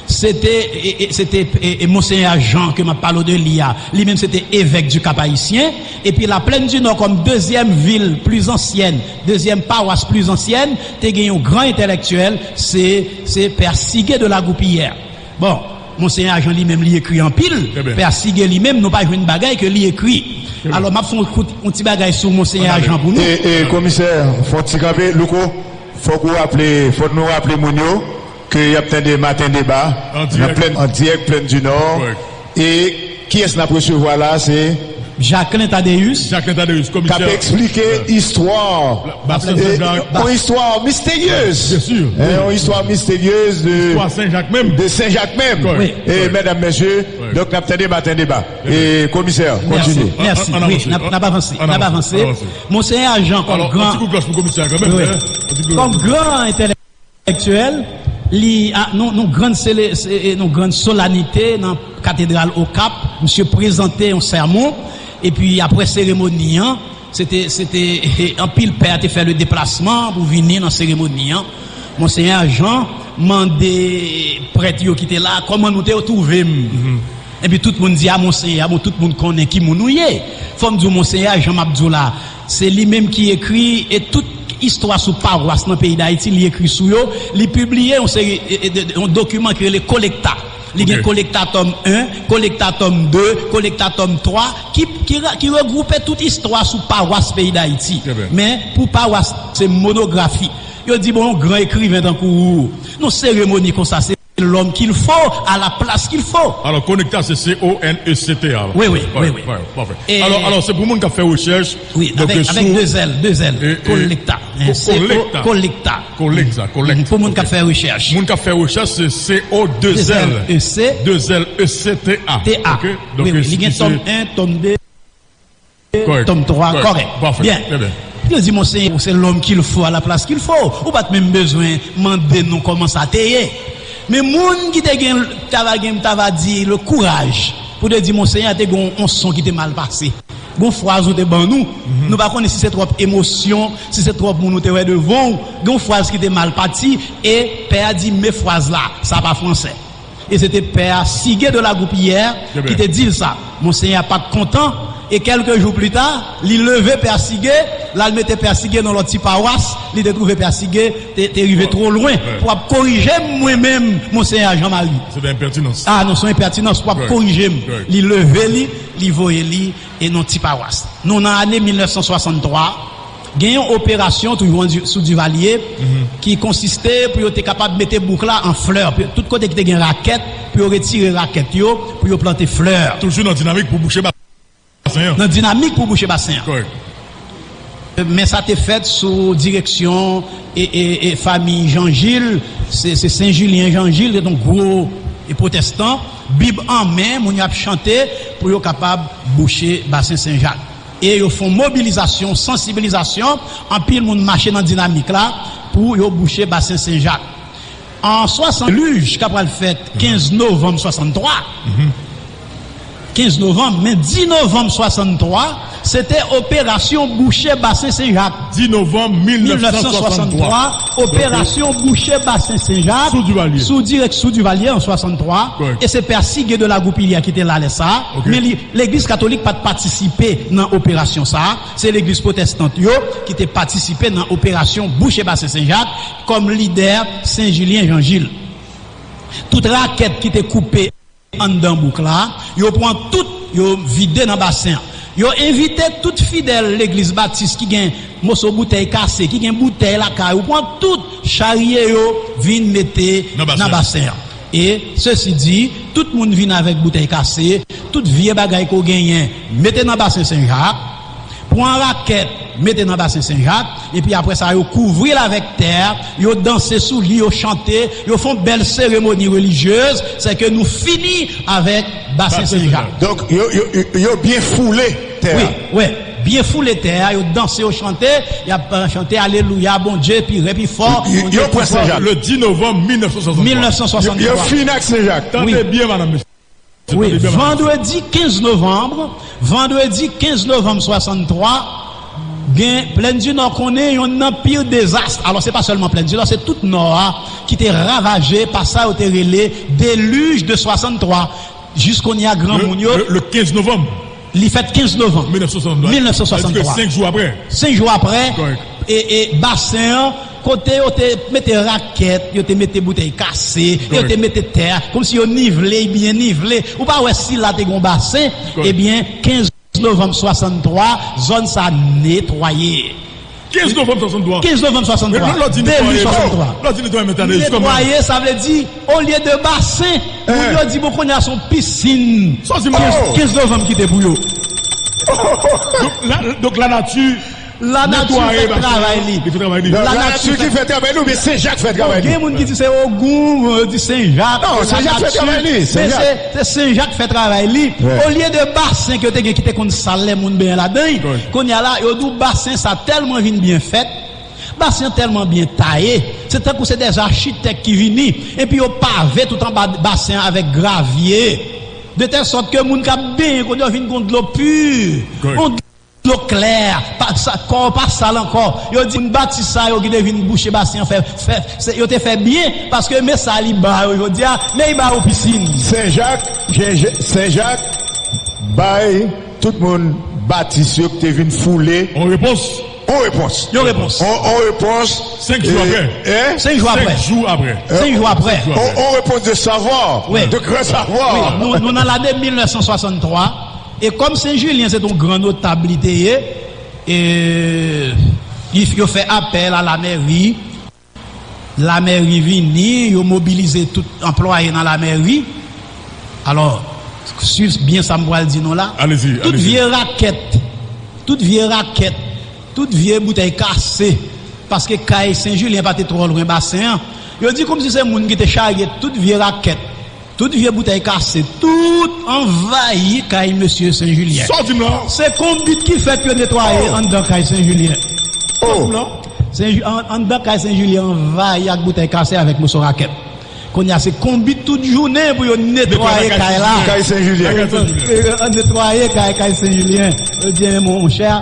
Se te, e, e, se te e, e, Monseyè Jean ke m ap pale w de li a. Li menm, se te evèk du Cap Haïtien. Epi Laplèn di Nò kòm dezyèm vil pli ansyèn, dezyèm pawas pli ansyèn, te gen yon gran entèlektyèl, se, se pè Sigue de la Goupillière. Bon, Monseyè Jean li menm li ekri anpil, pè Sigue li menm nou pa jwenn bagay ke li ekri. Alò, m ap fè yon kout, yon ti bagay sou Monseyè Jean pou nou. E, e, komisè, fò w ti kanpe, Louko, fòk ou raple, fòk nou raple moun yo ke y ap tande Maten Deba an dirèk Plèn di Nò. E kiyès n ap resevwa la a, se Jacquelin Tadeus, k ap eksplike istwa, yon istwa misteryez, yon istwa misteryez de Sen Jak menm. E medam, mesye, donk n ap tande Maten Deba. E komisè, kontinye. Mèsi. Wi, n ap avanse, n ap avanse. Monseyè Jean kòm gran, kòm gran entèlektyèl, entèlektyèl, li a, nou, nou grann sele, se, e, nou grann solanite nan katedral Okap, misye prezante yon sèmon, epi apre seremoni an, se te, se te, e, anpil pè te fè le deplasman pou vini nan seremoni an. Monseyè Jean, mande prèt yo ki te la, kòman nou te twouve m? Epi tout moun di, a, Monsenyè, bon, tout moun konnen ki moun ou ye. Fò m di w, Monsenyè, jan m ap di w la, se li menm ki ekri, e tout istwa sou pawas nan peyi Dayiti, li ekri sou yo, li pibliye yon seri, e, e, de, yon dokiman ki rele Kolekta. Li gen Kolekta tòm en, Kolekta tòm de, Kolekta tòm twa, ki, ki, ki regwoupe tout istwa sou pawas peyi Dayiti. Men, pou pawas, se monografi. Yo di, bon, yon gran ekriven tankou ou, yon seremoni konsa, se l'homme qu'il faut, à la place qu'il faut. Alò, Konekta, se C O N E C T A. Wi, wi, wi, wi. Alò, alò, se pou moun k ap fè rechèch. Wi, avèk, avèk de zèl, de zèl. Kolekta. Kolekta. Kolekta. Pou moun k ap fè rechèch. Moun k ap fè rechèch, se C O de zèl, de zèl E C T A. T A. Wi, wi, li gen tòm en, tòm de, tòm twa, kòrèk. Byen. Yo di, Monsenyè, se l'homme qu'il faut à la place qu'il faut. Ou pa t menm bezwen mande nou kòman sa te ye. Men moun ki te gen, ta va gen, ta va di, le courage pou te di, Monsenyè, te gen yon son ki te mal pase. Gon fraz ou te ban nou, nou pa konnen si se twòp emosyon, si se twòp moun ou te wè devan w, gon fraz ki te mal pati, e pè a di, men fraz la, sa pa fransè. E se te pè a Sigue de la Goupillière ki te di l sa. Monsenyè a pa t kontan, e kèlke jou pli ta, li leve pè a Sigue, l al mete pè a Sigue nan lòt ti pawas, li te twouve pè a Sigue te, te rive twò lwen pou ap korije m mwen menm, Monsenyè Jean Marie. Se te enpètinans. A non, se yon enpètinans pou ap korije m. Li leve li, li voye li e nan ti pawas. Nou nan ane mil nèf san swasann twa, gen yon operasyon toujou an Di-, sou Divalye ki konsiste pou yo te kapab mete bouk la an flè. Pou yo, tout kote ki te gen rakèt, pou yo retire rakèt yo, pou yo plante flè. Toujou nan dinamik pou bouche basen an. Nan dinamik pou bouche basen an. Kòrèk. Men sa te fèt sou direksyon e, e, e fanmi Jan Jil, se, se Sen Jilyen Jan Jil, se yon gwo e pwotestan, Bib an men, moun yo ap chante pou yo kapab bouche basen Sen Jak. E yo fè yon mobilizasyon, sansibilizasyon, anpil moun mache nan dinamik la pou yo bouche basen Sen Jak. An swasann, delij k ap pral fèt kenz novanm swasanntwa. Kenz novanm, men dis novanm swasanntwa, se te operasyon bouche basen Sen Jak. Dis novanm mil nèf san swasanntwa, operasyon bouche basen Sen Jak, sou Divalye. Sou dirèk, sou Divalye an swasanntwa, e se pè Sigue de la Goupillière ki te la lè sa a, men li, legliz katolik pa t patisipe nan operasyon sa a, se legliz pwotestan yo ki te patisipe nan operasyon bouche basen Sen Jak kòm lidè Sen Jilyen Jan Jil. Tout rakèt ki te koupe anndan bouk la, yo pran tout, yo vide nan basen an. Yo envite tout fidèl legliz batis ki gen moso boutèy kase, ki gen boutèy lakay, yo pran tout, charye yo, vin mete nan basen an. E, sesi di, tout moun vin avèk boutèy kase, tout vye bagay ke w genyen, mete nan basen Sen Jak, pran rakèt, mete nan basen Sen Jak, epi apre sa, yo kouvri l avèk tè, yo danse sou li, yo chante, yo fè yon bèl seremoni relijyez, sèke nou fini avèk basen Sen Jak. Donk, yo, yo, yo, yo byen foule tè a. Wi, wi. Byen foule tè a, yo danse, yo chante, y ap, euh, chante alelouya, Bondye pi rèd, pi fò, Bondye pi fò. Le dis novanm mil nèf san swasanntwa. Mil nèf san swasanntwa. Yo, yo fini ak Sen Jak. Tande byen, madanm, mesye. Wi, vandredi kenz novanm, vandredi kenz novanm swasanntwa, gen Plèn di Nò konnen yon anpil dezas. Alò, se pa sèlman Plèn di Nò, se tout Nò a ki te ravaje pa sa yo te rele delij de swasanntwa. Jis kounye a, granmoun yo. Le, le, le kenz novanm. Li fèt kenz novanm mil nèf san swasanntwa. Mil nèf san swasanntwa. Senk jou apre. Senk jou apre, e, e basen an, kote yo te mete rakèt, yo te mete boutèy kase, yo te mete tè, kòmsi yo nivle, byen nivle. Ou pa wè si la te gen yon basen, ebyen, kenz novanm swasanntwa, zòn sa netwaye. Kenz novanm swasanntwa. Kenz novanm swasanntwa. Lè w di netwaye, lè w di netwaye, men tande, jis kòman. Netwaye, sa vle di, olye de basen, moun yo di, bon, kounye a se yon pisin. Sa w di m la? Kenz, kenz novanm ki te pou yo. Donk, la, donk, lanati netwaye basen an. Lanati fè travay li. Li fè travay li. Lanati ki fè travay li, oubyen Sen Jak fè travay li? Gen moun ki di se Ogoun, yo di Sen Jak. Non, Sen Jak fè travay li. Men se, se Sen Jak fè travay li. Olye de basen ke yo te gen ki te konn sal lè moun benyen ladan l, kounye a la, yo di w basen sa tèlman vin byen fèt, basen an tèlman byen taye, se tankou se de achitèk ki vini, epi yo pave tout anba basen an avèk gravye, de tèl sòt ke moun k ap benyen kounye a vin gon dlo pi. Yon dlo klè, pa, sa, kò w pa sal ankò. Yo di moun Batis sa yo ki te vin bouche basen an fè, fè, se, yo te fè byen, paske men sa li ba yo jodi a, men li ba yo pisin. Senjak, Senjak bay tout moun Batis yo ki te vin foule. On repons. On repons. Yon repons. On, on repons. Senk jou apre. Senk jou apre. Senk jou apre. Senk jou apre. On, on repons de savoir, de gran savoir. Wi, nou, nou nan lane mil nèf san swasanntwa. E kòm Sen Jilyen se t on gran notab li te ye, e, li, yo fè apèl a lamèri, lamèri vini, yo mobilize tout anplwaye nan lamèri. Alò, swiv byen sa m pral di nou la. Tout vye rakèt, tout vye rakèt, tout vye boutèy kase, paske kay Sen Jilyen pa te twò lwen basen an. Yo di kòmsi se moun ki te charye tout vye rakèt, tout vye boutèy kase, tout anvayi kay mesye Sen Jilyen. Sa w di m la? Se konbit ki fèt yo netwaye anndan kay Sen Jilyen. Sa w di m la? Sen Ju-, an-, anndan kay Sen Jilyen anvayi ak boutèy kase avèk moso rakèt. Kounye a, se konbit tout jounen pou yo netwaye kay la. Kay Sen Jilyen. Netwaye kay, kay Sen Jilyen. Yo di, monchè,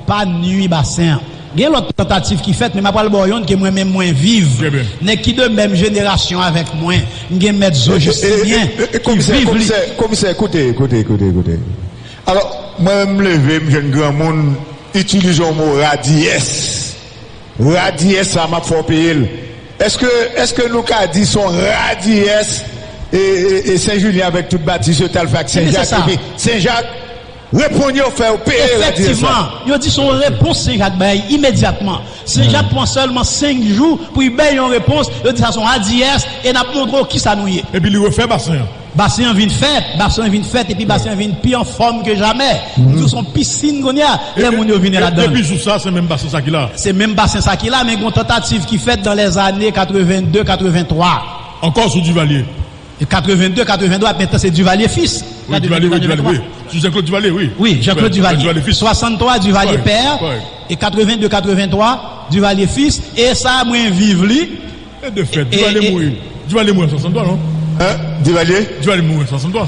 pa nwi basen an. Gen lòt tantativ ki fèt, men m ap pral ba w yonn ke mwen menm mwen viv. Nèg ki de menm jenerasyon avèk mwen, m gen mèt Zo Jistinyen ki viv li. Komisè, komisè, komisè, koute, koute, koute, koute. Alò, mwen menm m leve, m jwenn granmoun itilize yon mo radiyès. Radiyès sa, m ap fè w peye l. Èske, èske nou ka di se yon radiyès e, e, e Sen Jilyen avèk tout Batis yo t al fè ak Senjak, epi Senjak reponn yo, fè yo peye radiyès la. Efektivman, yo di se yon repons Senjak bay imedyatman. Senjak pran sèlman senk jou pou l bay yon repons. Yo di sa se yon radiyès e n ap montre w kisa nou ye. Epi li refè basen an. Basen an vin fèt, basen an vin fèt, epi basen an vin pi anfòm ke jamè. Yo di se yon pisin kounye a, lè moun yo vin ladan l. Depi jou sa, se menm basen sa ki la. Se menm basen sa ki la, men gen yon tantativ ki fèt nan lèzane katrevenn de, katrevenntwa. Ankò sou Divalye. E katrevenn de, katrevenntwa, men tan se Divalye fis. Wi, Divalye, wi, Divalye, wi. Sou Jean-Claude Divalye, wi. Wi, Jean-Claude Divalye. Swasanntwa, Divalye pè. E katrevenn de, katrevenntwa, Divalye fis. E sa, mwen viv li. E de fèt, Divalye mouri. Divalye mouri an swasanntwa, non? Hein? Divalye? Divalye mouri an swasanntwa.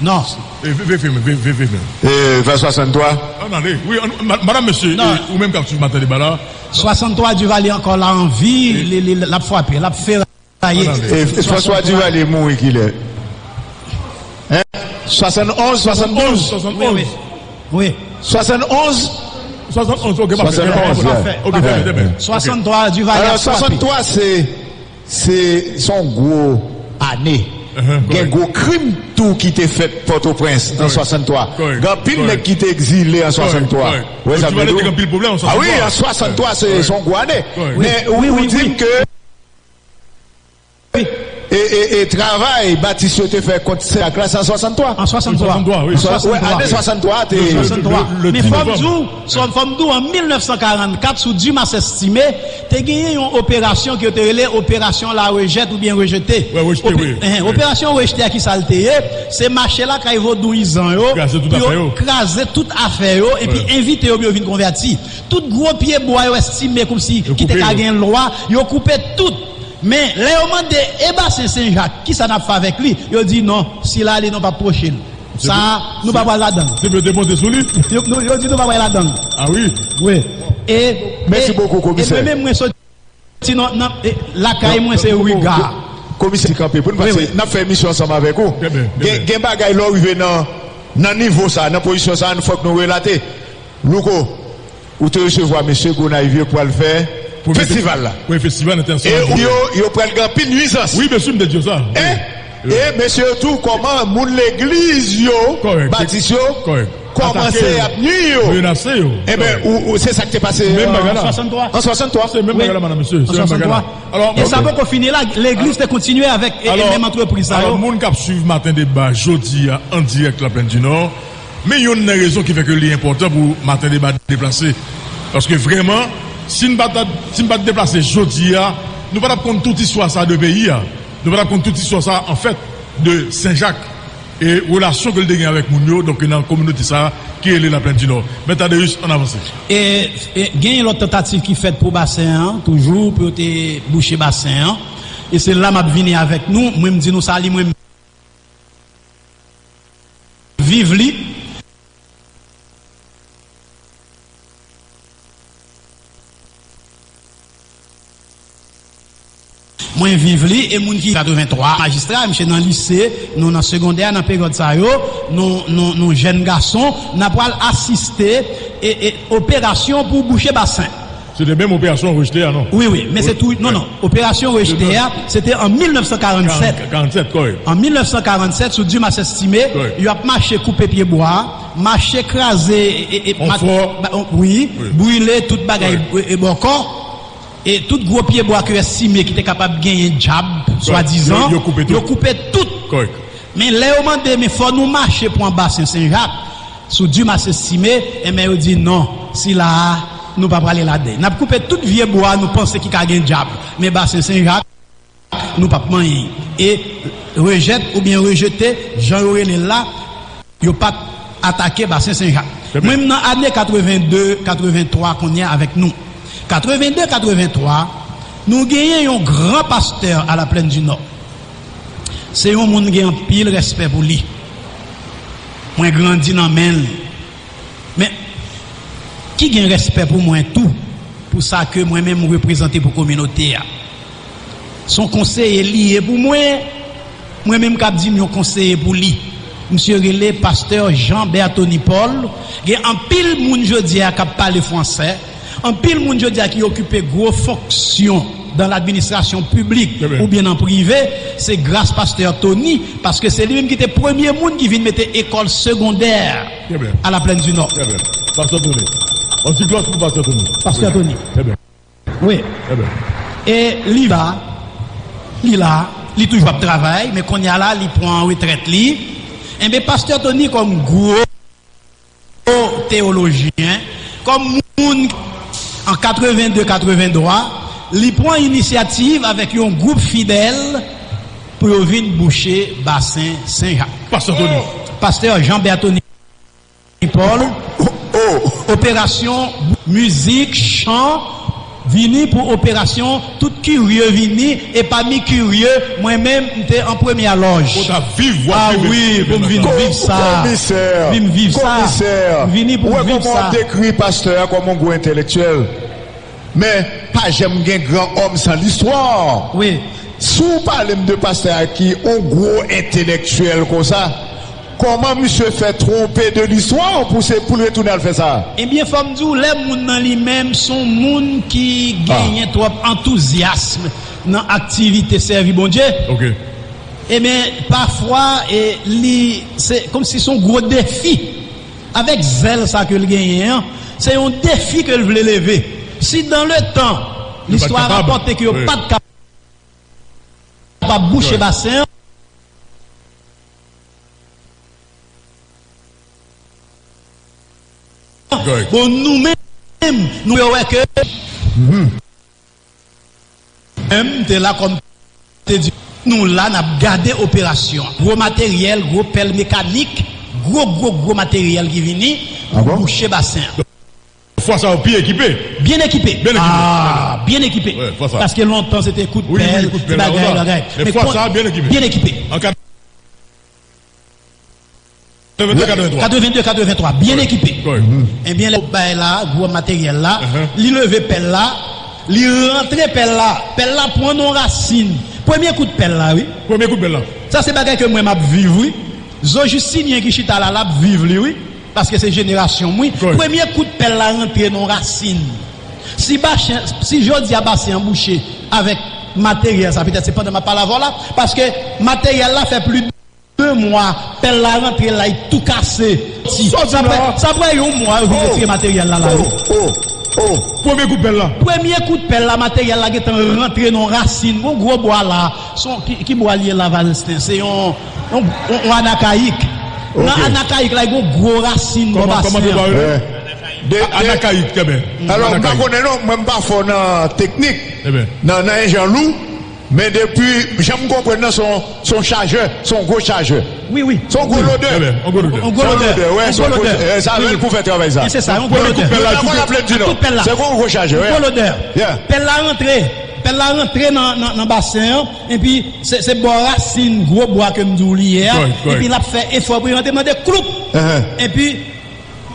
Non. E, ve, ve, ve, ve, ve, ve. E, vè swasanntwa? Ann ale. Wi, ann, ma-, madanm, mesye, e, ou menm k ap swiv Maten Deba la. Swasanntwa, Divalye ankò la an vi, li, li, l ap frape, l ap feraye. E, e François Divalye mouri kilè? Hein? Swasannonz, swasanndouz? Swasannonz. Wi, wi. Wi. Swasannonz? Swasannonz, ok, pafè. Swasannonz, ok, pafè, pafè. Swasanntwa, Divalye ap frape. Alò, swasanntwa, se, se, se yon gwo ane. Gen gwo krim tou ki te fèt Pòtoprens an swasanntwa. Gen anpil nèg ki te egzile an swasanntwa. Ou wè sa m vle di w? A wi, an swasanntwa, se, se yon gwo ane. Men ou, ou di m ke E, e, e travay Batis yo te fè kont Senjak la, se an swasanntwa. An swasanntwa. An swasanntwa, wi. An swasanntwa, ane swasanntwa te. Swasanntwa. Men fò m di w, fò m di w, an mil nèf san karannkat, sou Dumas Estimé, te genyen yon operasyon ke yo te rele Operasyon La Rejèt oubyen Rejete. Wi, Rejete, wi. Operasyon Rejete a, ki sa l te ye? Se mache lakay vodouyizan yo, pou yo kraze tout afè yo, epi envite yo pou yo vin konvèti. Tout gwo pye bwa yo estime kòmsi ki te ka gen lwa, yo koupe tout. Men, lè yo mande, e basen Senjak, kisa n ap fè avèk li? Yo di, non, sila li, nou p ap pwoche l. Sa a, nou pa pral ladan l. Se pou yo te monte sou li? Yo, nou, yo di, nou pa pral ladan l. A wi? Wi. E, mèsi bokou, komisè. E mwen menm, mwen soti nan, nan, e, lakay mwen, se Riga. Komisè kanpe pou nou, paske n ap fè emisyon ansanm avèk ou. Gen, gen bagay lè w rive nan, nan nivo sa, nan pozisyon sa, fòk nou relate. Louko, ou te resevwa mesye Gonayiv yo pral fè festival la. Premye festival entènasyonal. E yo, yo pral gen anpil nwizans. Wi, mesye, m te di w sa. E, e mesye yo tou, kòman moun legliz yo, batis yo, kòmanse ap nwi yo. Menase yo. Enben, ou, ou, se sa k te pase an swasanntwa. An swasanntwa. Se menm bagay la, madanm, mesye. Se menm bagay la. Alò, e sa poko fini la, legliz te kontinye avèk, e, e menm antrepriz sa yo. Alò, moun k ap swiv Maten Deba jodi a an dirèk Laplèn di Nò, men youn nan rezon ki fè ke li enpòtan pou Maten Deba deplase. Paske vrèman, si n pa t, si n pa t deplase jodi a, nou pa t ap konn tout istwa sa de peyi a. Nou pa t ap konn tout istwa sa, anfèt, de Senjak e relasyon ke l te gen avèk moun yo, donk, nan kominote sa a ki rele Laplèn di Nò. Mèt Adeus, ann avanse. E, e genyen lòt tantativ ki fèt pou basen an, toujou, pou yo te bouche basen an. E se la m ap vini avèk nou. Mwen, m di nou sa, li, mwen, viv li. Mwen viv li, e moun ki katrevenntwa, majistra, misye nan lise, nou nan segondè, nan peryòd sa yo, nou, nou, nou jèn gason, n ap pral asiste e, e operasyon pou bouche basen. Se te menm operasyon rejte a, non? Wi, wi, men se tou, non, non, operasyon rejte a, se te an mil nèf san karannsèt. Karannsèt, kòrèk. An mil nèf san karannsèt, sou Dumas Estimé, yo ap mache koupe pye bwa, mache kraze, e, e, e, wi, brile tout bagay, e, e, bòkò. E tout gwo pye bwa ke Estimé ki te kapab genyen djab, swadizan, yo koupe tout. Men lè yo mande, men fò nou mache pran basen Sen Jak, sou Dumas Estimé, enben yo di non, sila a, nou pa prale ladan. N ap koupe tout vye bwa nou panse ki ka gen djab, men basen Sen Jak, nou p ap manyen. E rejèt oubyen rejete, jan yo rele l la, yo pa t atake basen Sen Jak. Mwen, m nan ane katrevenndde, katrevenntwa kounye a avèk nou. Katrevenndde, katrevenntwa, nou genyen yon gran pastè a la Plaine du Nord. Se yon moun m gen anpil respè pou li. Mwen grandi nan men l. Men, ki gen respè pou mwen tou, pou sa ke mwen menm m reprezante pou kominote a. Se yon konseye li ye pou mwen, mwen menm k ap di m yon konseye pou li. Misye rele pastè Jean Berthony Paul. Gen anpil moun jodi a k ap pale fransè, anpil moun jodi a ki okipe gwo fonksyon dan ladministrasyon piblik oubyen nan prive, se gras pastè Tony, paske se li menm ki te premye moun ki vin mete ekòl segondè a la Plaine du Nord. Trè byen. Pastè Tony. Yon ti glòs pou pastè Tony. Pastè Tony. Trè byen. Wi. Trè byen. E li la, li la, li toujou ap travay, men kounye a la, li pran retrèt li. Enben, pastè Tony kòm gwo teyolojyen, kòm moun an katrevenndde, katrevenntwa, li pran inisyativ avèk yon gwoup fidèl pou yo vin bouche basen Sen Jak. Pastè Tony. Pastè Jean Berthony Paul, operasyon mizik, chan, vini pou operasyon, tout kirye vini, e pami kirye, mwen menm, m te an premyè lòj. Ou t ap viv, w ap viv. Ah wi, pou m vin viv sa. Komisè, vin viv sa. Komisè, m vini pou m viv sa. Ou wè kòman w dekri pastè a kòm yon gwo entèlektyèl? Men, pa janm gen gran òm san listwa. Wi. Si w pale m de pastè a ki yon gwo entèlektyèl konsa, kòman misye fè twonpe de listwa pou se, pou l retounen al fè sa? Ebyen, fò m di w, lè moun nan li menm se yon moun ki genyen twòp antouzyasm nan aktivite sèvi Bondye, ebyen, pafwa, e, li, se kòmsi se yon gwo defi. Avèk zèl sa ke l genyen an, se yon defi ke l vle leve. Si dans le temps, listwa rapòte ke yo pa t kapab bouche basen an, bon, nou menm, nou wè ke Menm te la kòm te di, nou la, n ap gade operasyon an. Gwo materyèl, gwo pèl mekanik, gwo, gwo, gwo materyèl ki vini pou bouche basen an. Fwa sa yo pi ekipe. Byen ekipe. Byen ekipe. Ah, byen ekipe. Paske lontan se te kout pèl, ti bagay, bagay. Men fwa sa a byen ekipe. Byen ekipe. Katrevenndde, katrevenntwa. Katrevenndde, katrevenntwa, byen ekipe. Ebyen, lè yo bay la, gwo materyèl la, li leve pèl la, li rantre pèl la. Pèl la pran nan rasin. Premye kout pèl la, wi. Premye kout pèl la. Sa se bagay ke mwen m ap viv, wi. Zo Jistinyen ki chita la, l ap viv li, wi. Paske se jenerasyon m, wi. Premye kout pèl la rantre nan rasin. Si basen, si jodi a basen an bouche avèk materyèl sa, petèt se pandan m ap pale avè w la, paske materyèl la fè plis de mwa, pèl la rantre la, li tou kase. Sa pran, sa pran yon mwa, yo vin retire materyèl la, la, wi. Premye kout pèl la. Premye kout pèl la, materyèl la gentan rantre nan rasin. Gon gwo bwa la, se yon, ki, ki bwa li ye la, Valestin? Se yon, yon, yon, yon anakayik. Nan anakayik la, gon gwo rasin bò basen an. Anakayik, trè byen. Alò, m pa konnen non, mwen m pa fò nan teknik, nan, nan enjè lou. Men depi jan m konprann nan, se yon, se yon chajè, se yon gwo chajè. Wi, wi. Se yon gwo lodè. Yon gwo lodè. Yon gwo lodè, wi, se yon gwo lodè. Sa rèl pou fè travay sa. Se sa, yon gwo lodè. Premye kout pèl la, tout pèl la. Se yon gwo chajè, wi. Yon gwo lodè. Pèl la rantre. Pèl la rantre nan, nan, nan basen an. Epi, se, se bò rasin gwo bwa ke m di w li ye a. Epi, l ap fè efò pou l rantre nan de kloup. Epi,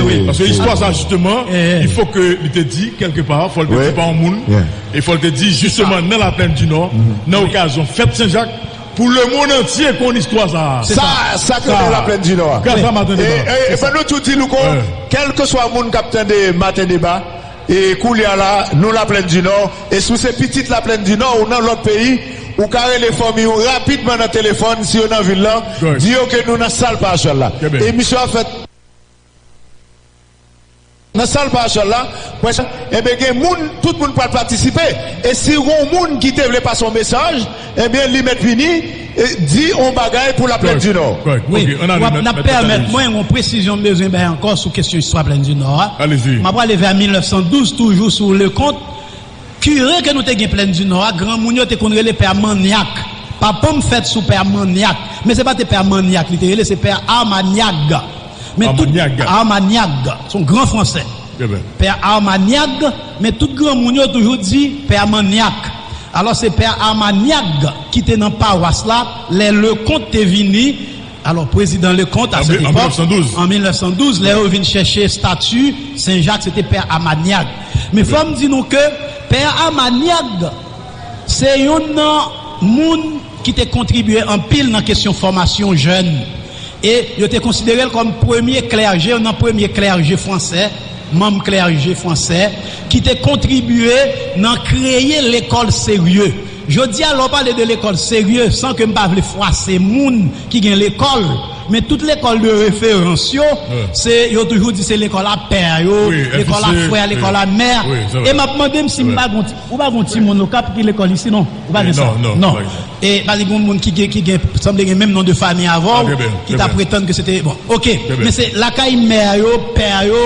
wi, wi. Paske istwa sa, jisteman, il faut que li te di, kèlkepa, fò l te di pa yon moun, e fò l te di, jisteman, nan Laplèn di Nò, nan okazyon fèt Sen Jak, pou lemonn antye konn istwa sa. Sa, sa k rele Laplèn di Nò a. Gras a Maten Deba. E, e, e, ban nou tou di, Louko, kèlkeswa moun k ap tande Maten Deba, e koulye a la, nou Laplèn di Nò, e si w se pitit Laplèn di Nò ou nan lòt peyi, ou ka rele fanmi w rapidman nan telefòn, si yo nan vil lan, di yo ke nou nan sal parosyal la. Emisyon ap fèt nan sal parosyal la, prèske, enben, gen moun, tout moun pral patisipe. E si gon moun ki te vle pase yon mesaj, enben, li mèt vini, e, di yon bagay pou Laplèn di Nò. Wi, n ap pèmèt mwen yon presizyon m bezwen bay ankò sou kesyon istwa Plèn di Nò a. M ap prale vè mil nèf san douz, toujou sou Leconte. Kire ke nou te gen Plèn di Nò a, granmoun yo te konn rele Pè Manyak. Papa m fèt sou Pè Manyak. Men se pa te Pè Manyak li te rele, se Pè Amanyag. Men tout, Amanyag, se yon gran fransè. Pè Amanyag, men tout granmoun yo toujou di Pè Manyak. Alò, se Pè Amanyag ki te nan pawas la, lè Leconte te vini. Alò, prezidan Leconte, a sèt epòk, an mil nèf san douz, lè yo vin chèche estati Sen Jak, se te Pè Amanyag. Men fò m di nou ke Pè Amanyag, se youn nan moun ki te kontribye anpil nan kesyon fòmasyon jèn. E yo te konsidere l kòm premye klèje, youn nan premye klèje fransè, manm klèje fransè, ki te kontribye nan kreye lekòl serye. Jodi a, lè w pale de lekòl serye, san ke m pa vle fwase moun ki gen lekòl, men tout lekòl de referans yo, se, yo toujou di se lekòl a pè yo, lekòl a frè, lekòl a mè. E m ap mande m si m pa gon ti, ou pa gon timoun Okap ki lekòl isi, non? Ou pa gen sa? Non. E pa gen moun ki gen, ki gen, sanble gen menm non de fanmi avè w, ki ta pretann ke se te, bon, oke. Men se lakay mè yo, pè yo,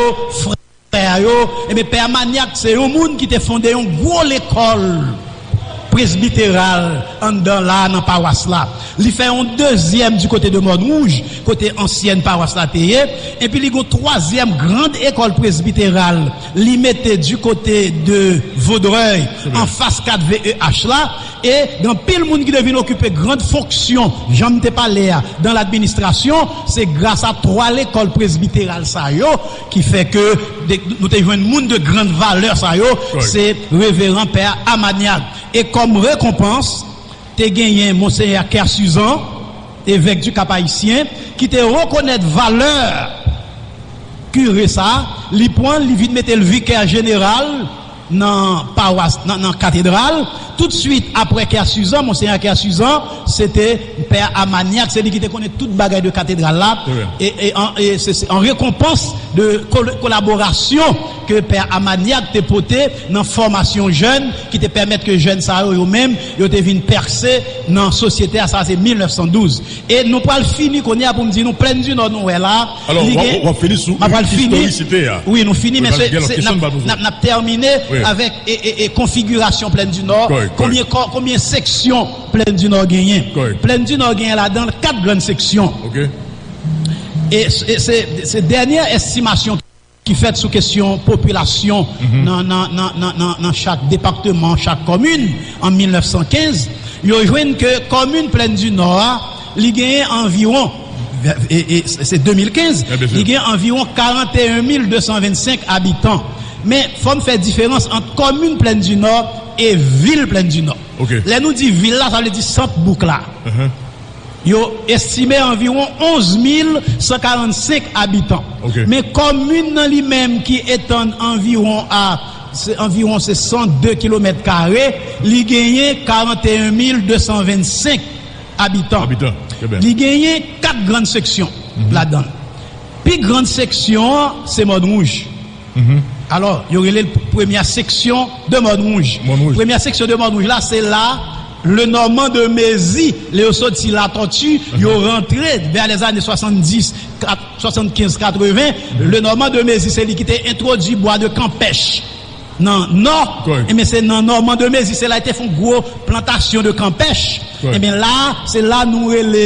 frè yo. Ebyen, Pè Manyak se yon moun ki te fonde yon gwo lekòl presbiteral anndan la, nan pawas la. Li fè yon dezyèm di kote de Mòn Wouj, kote ansyèn pawas la te ye. Epi li gon twazyèm grand ekòl presbiteral, li mete di kote de Vaudreuil, anfas kat V E H la. E gen anpil moun ki te vin okipe grand fonksyon, jan m te pale a, dan ladministrasyon, se gras a twa lekòl presbiteral sa yo ki fè ke de, nou te jwenn moun de grand valè sa yo, se reveran Pè Amanyag. E kòm rekonpans, te genyen Monseyè Kersuzan, evèk di Kap Ayisyen, ki te rekonèt valè kire sa, li pran l, li vin mete l vikè jeneral nan pawas, nan, nan katedral. Toutswit aprè Kersuzan, Monseyè Kersuzan, se te Pè Amanyag, se li ki te konnen tout bagay de katedral la. E, e an, e se, se an rekonpans de kol-, kolaborasyon ke Pè Amanyag te pote nan fòmasyon jèn, ki te pèmèt ke jèn sa yo, yo menm, yo te vin pèse nan sosyete a, sa se mil nèf san douz. E nou pral fini kounye a pou m di nou Plèn di Nò nou wè la. Alò, w ap, w ap fini sou istorisite a. Wi, nou fini, men se, se, n ap, n ap, n ap tèmine avèk e, e, e konfigirasyon Plèn di Nò. Konbyen kò, konbyen seksyon Plèn di Nò genyen? Plèn di Nò genyen ladan l kat grann seksyon. E, e se, se dènye estimasyon ki fèt sou kesyon popilasyon nan, nan, nan, nan, nan, nan chak depatman, chak kòmin, an mil nèf san kenz, yo jwenn ke kòmin Plèn di Nò a, li genyen anviwon, e, e, se de mil kenz, li gen anviwon karant e en mil de san vennsenk abitan. Men, fò m fè diferans ant kòmin Plèn di Nò e vil Plèn di Nò. Lè nou di vil la, sa vle di sant bouk la. Yo estime anviwon onz mil san karannsenk abitan. Men kòmin nan li menm ki etann anviwon a, se, anviwon se san de kilomèt kare, li genyen karanteyen mil de san vennsenk abitan. Li genyen kat grann seksyon ladan l. Pi grann seksyon an, se Mòn Wouj. Alò, yo rele l premyè seksyon de Mòn Wouj. Premyè seksyon de Mòn Wouj la, se la Lenormand de Mézy, lè yo soti Latòti, yo rantre vè lèzane swasanndis, kat-, swasannkenz, katreven, Lenormand de Mézy, se li ki te entwodui bwa de kanpèch nan Nò. Enben, se nan Normand de Mézy, se la yo te fè yon gwo plantasyon de kanpèch. Enben, la, se la nou rele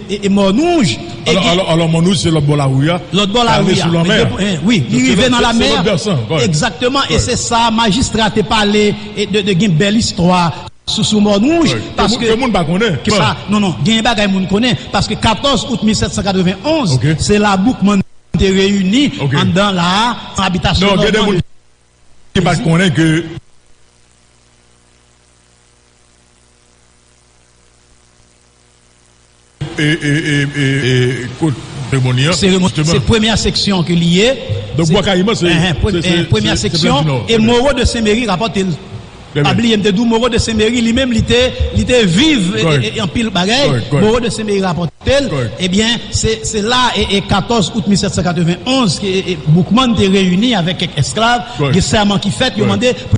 e, e Mòn Wouj. Alò, alò, alò, Mòn Wouj, se lòt bò lari a. Lòt bò lari a. Wi, li rive nan lanmè. Egzakteman, e se sa majistra te pale e de, de gen bèl istwa sou, sou Mòn Wouj, paske ke moun pa konnen. Kisa? Non, non, gen bagay moun konnen, paske katòz out mil sèt san katreven onz, se la Boukman te reyini anndan la, abitasyon Normand de Mézy. Ki pa t konnen ke e, e, e, e, e, kot seremoni an, seremoni, se premyè seksyon ke li ye. Donk, Bwa Kayiman, se, se, se, premyè seksyon, e Moreau de Saint-Méry rapòte l. Pa bliye, m te di w, Moreau de Saint-Méry, li menm, li te, li te viv, e, e, e, anpil bagay. Moreau de Saint-Méry rapòte l. Ebyen, se, se la, e, e, katòz out mil sèt san katreven onz, ke, e, e, Boukman te reyini avèk kèk esklav, gen sèman ki fèt, yo mande pou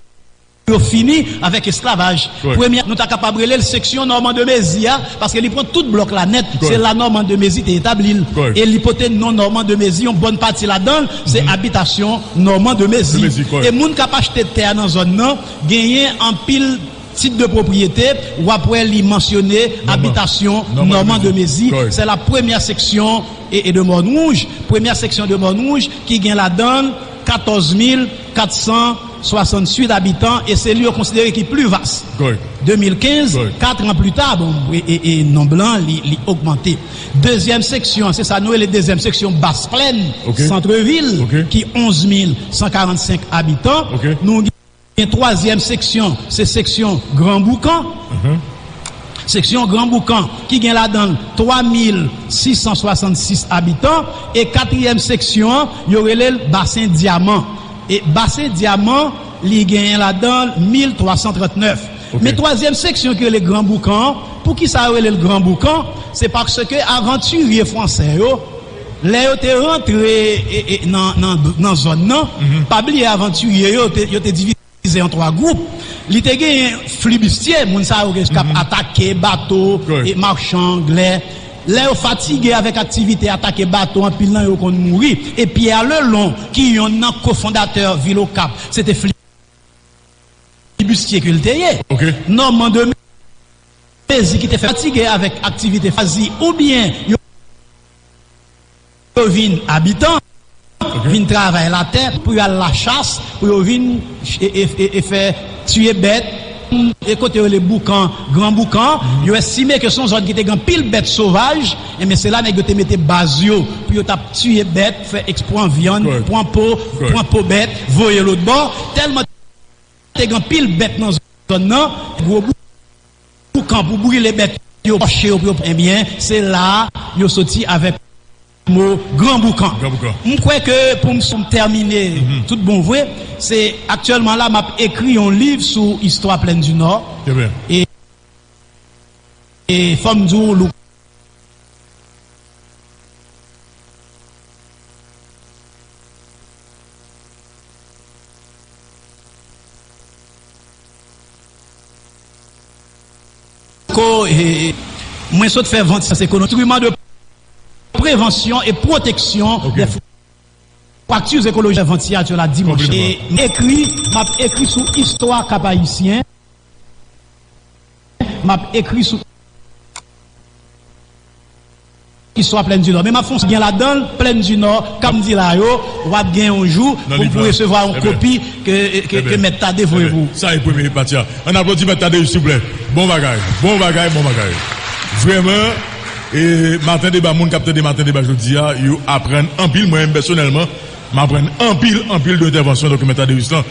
yo fini avèk esklavaj. Premyè, nou ta kapab rele l seksyon Normand de Mézy a, paske li pran tout blòk la nèt. Se la Normand de Mézy te etabli l. E li pote non Normand de Mézy, yon bòn pati ladan l, se abitasyon Normand de Mézy. E moun k ap achte tè a nan zòn nan, genyen anpil tit de pwopriyete, w ap wè li mansyone abitasyon Normand de Mézy. Se la premyè seksyon e, e de Mòn Wouj, premyè seksyon de Mòn Wouj ki gen ladan l katòz mil kat san swasanntuit abitan, e se li yo konsidere ki pli vas. De mil kenz, kat an pli ta, bon, e, e, e nonb lan, li, li ogmante. Dezyèm seksyon, se sa nou rele dezyèm seksyon Bas Plèn, santrevil, ki onz mil san karannsenk abitan. Nou gen twazyèm seksyon, se seksyon Gran Boukan. Seksyon Gran Boukan, ki gen ladan l twa mil sis san swasannsis abitan, e katriyèm seksyon an, yo rele l Basen Dyaman. E Basen Dyaman, li genyen ladan l mil twa san trantnèf. Men twazyèm seksyon ki rele Gran Boukan an, poukisa yo rele l Gran Boukan? Se paske avantirye fransè yo, lè yo te rantre, e, e, nan, nan, nan zòn nan, pa bliye avantirye yo, te, yo te divize an twa gwoup. Li te genyen flibistye, moun sa yo k ap atake bato, e machan anglè. Lè yo fatige avèk aktivite atake bato, anpil nan yo konn mouri. E Pierre Lelon, ki yonn nan kofondatè vil Okap, se te flibistye ke l te ye. Normand de Mézy ki te fatige avèk aktivite fazi oubyen yo, yo vin abitan, vin travay latè, pou yo al lachas, pou yo vin e, e, e, e fè tiye bèt. E kote yo rele Boukan, Gran Boukan, yo estime ke se yon zòn ki te gen anpil bèt sovaj, enben se la nèg yo te mete baz yo, pou yo t ap tiye bèt, fè eks-, pran vyann, pran po, pran po bèt, voye lòt bò. Tèlman te gen anpil bèt nan zòn nan, gwo bou-, boukan pou brile bèt yo, pòche yo, pou yo, ebyen, se la yo soti avèk mo Gran Boukan. M kwè ke pou m, pou m tèmine tout bon vre, se aktyèlman la, m ap ekri yon liv sou istwa Plèn di Nò. E, e fò m di w, Lou, Ko, e, mwen sot fè vant syans ekonomik, enstriman de prevansyon e pwoteksyon dè frakti ekolojik, vant siyati la dimanch. E m ekri, m ap ekri sou istwa Kap Ayisyen. M ap ekri sou istwa Plèn di Nò. Men m ap fè yon, gen ladan l Plèn di Nò, k ap di la yo, w ap gen yon jou pou, pou resevwa yon kopi ke, ke, ke Mèt Tade voye pou ou. Sa e premye pati a. Ann aplodi Mèt Tade, silvouplè. Bon bagay, bon bagay, bon bagay. Vrèman, e, Maten Deba, moun k ap tande Maten Deba jodi a, yo aprann anpil. Mwen menm pèsonèlman, m aprann anpil, anpil de entèvansyon Doktè Mèt Tade Ruslan.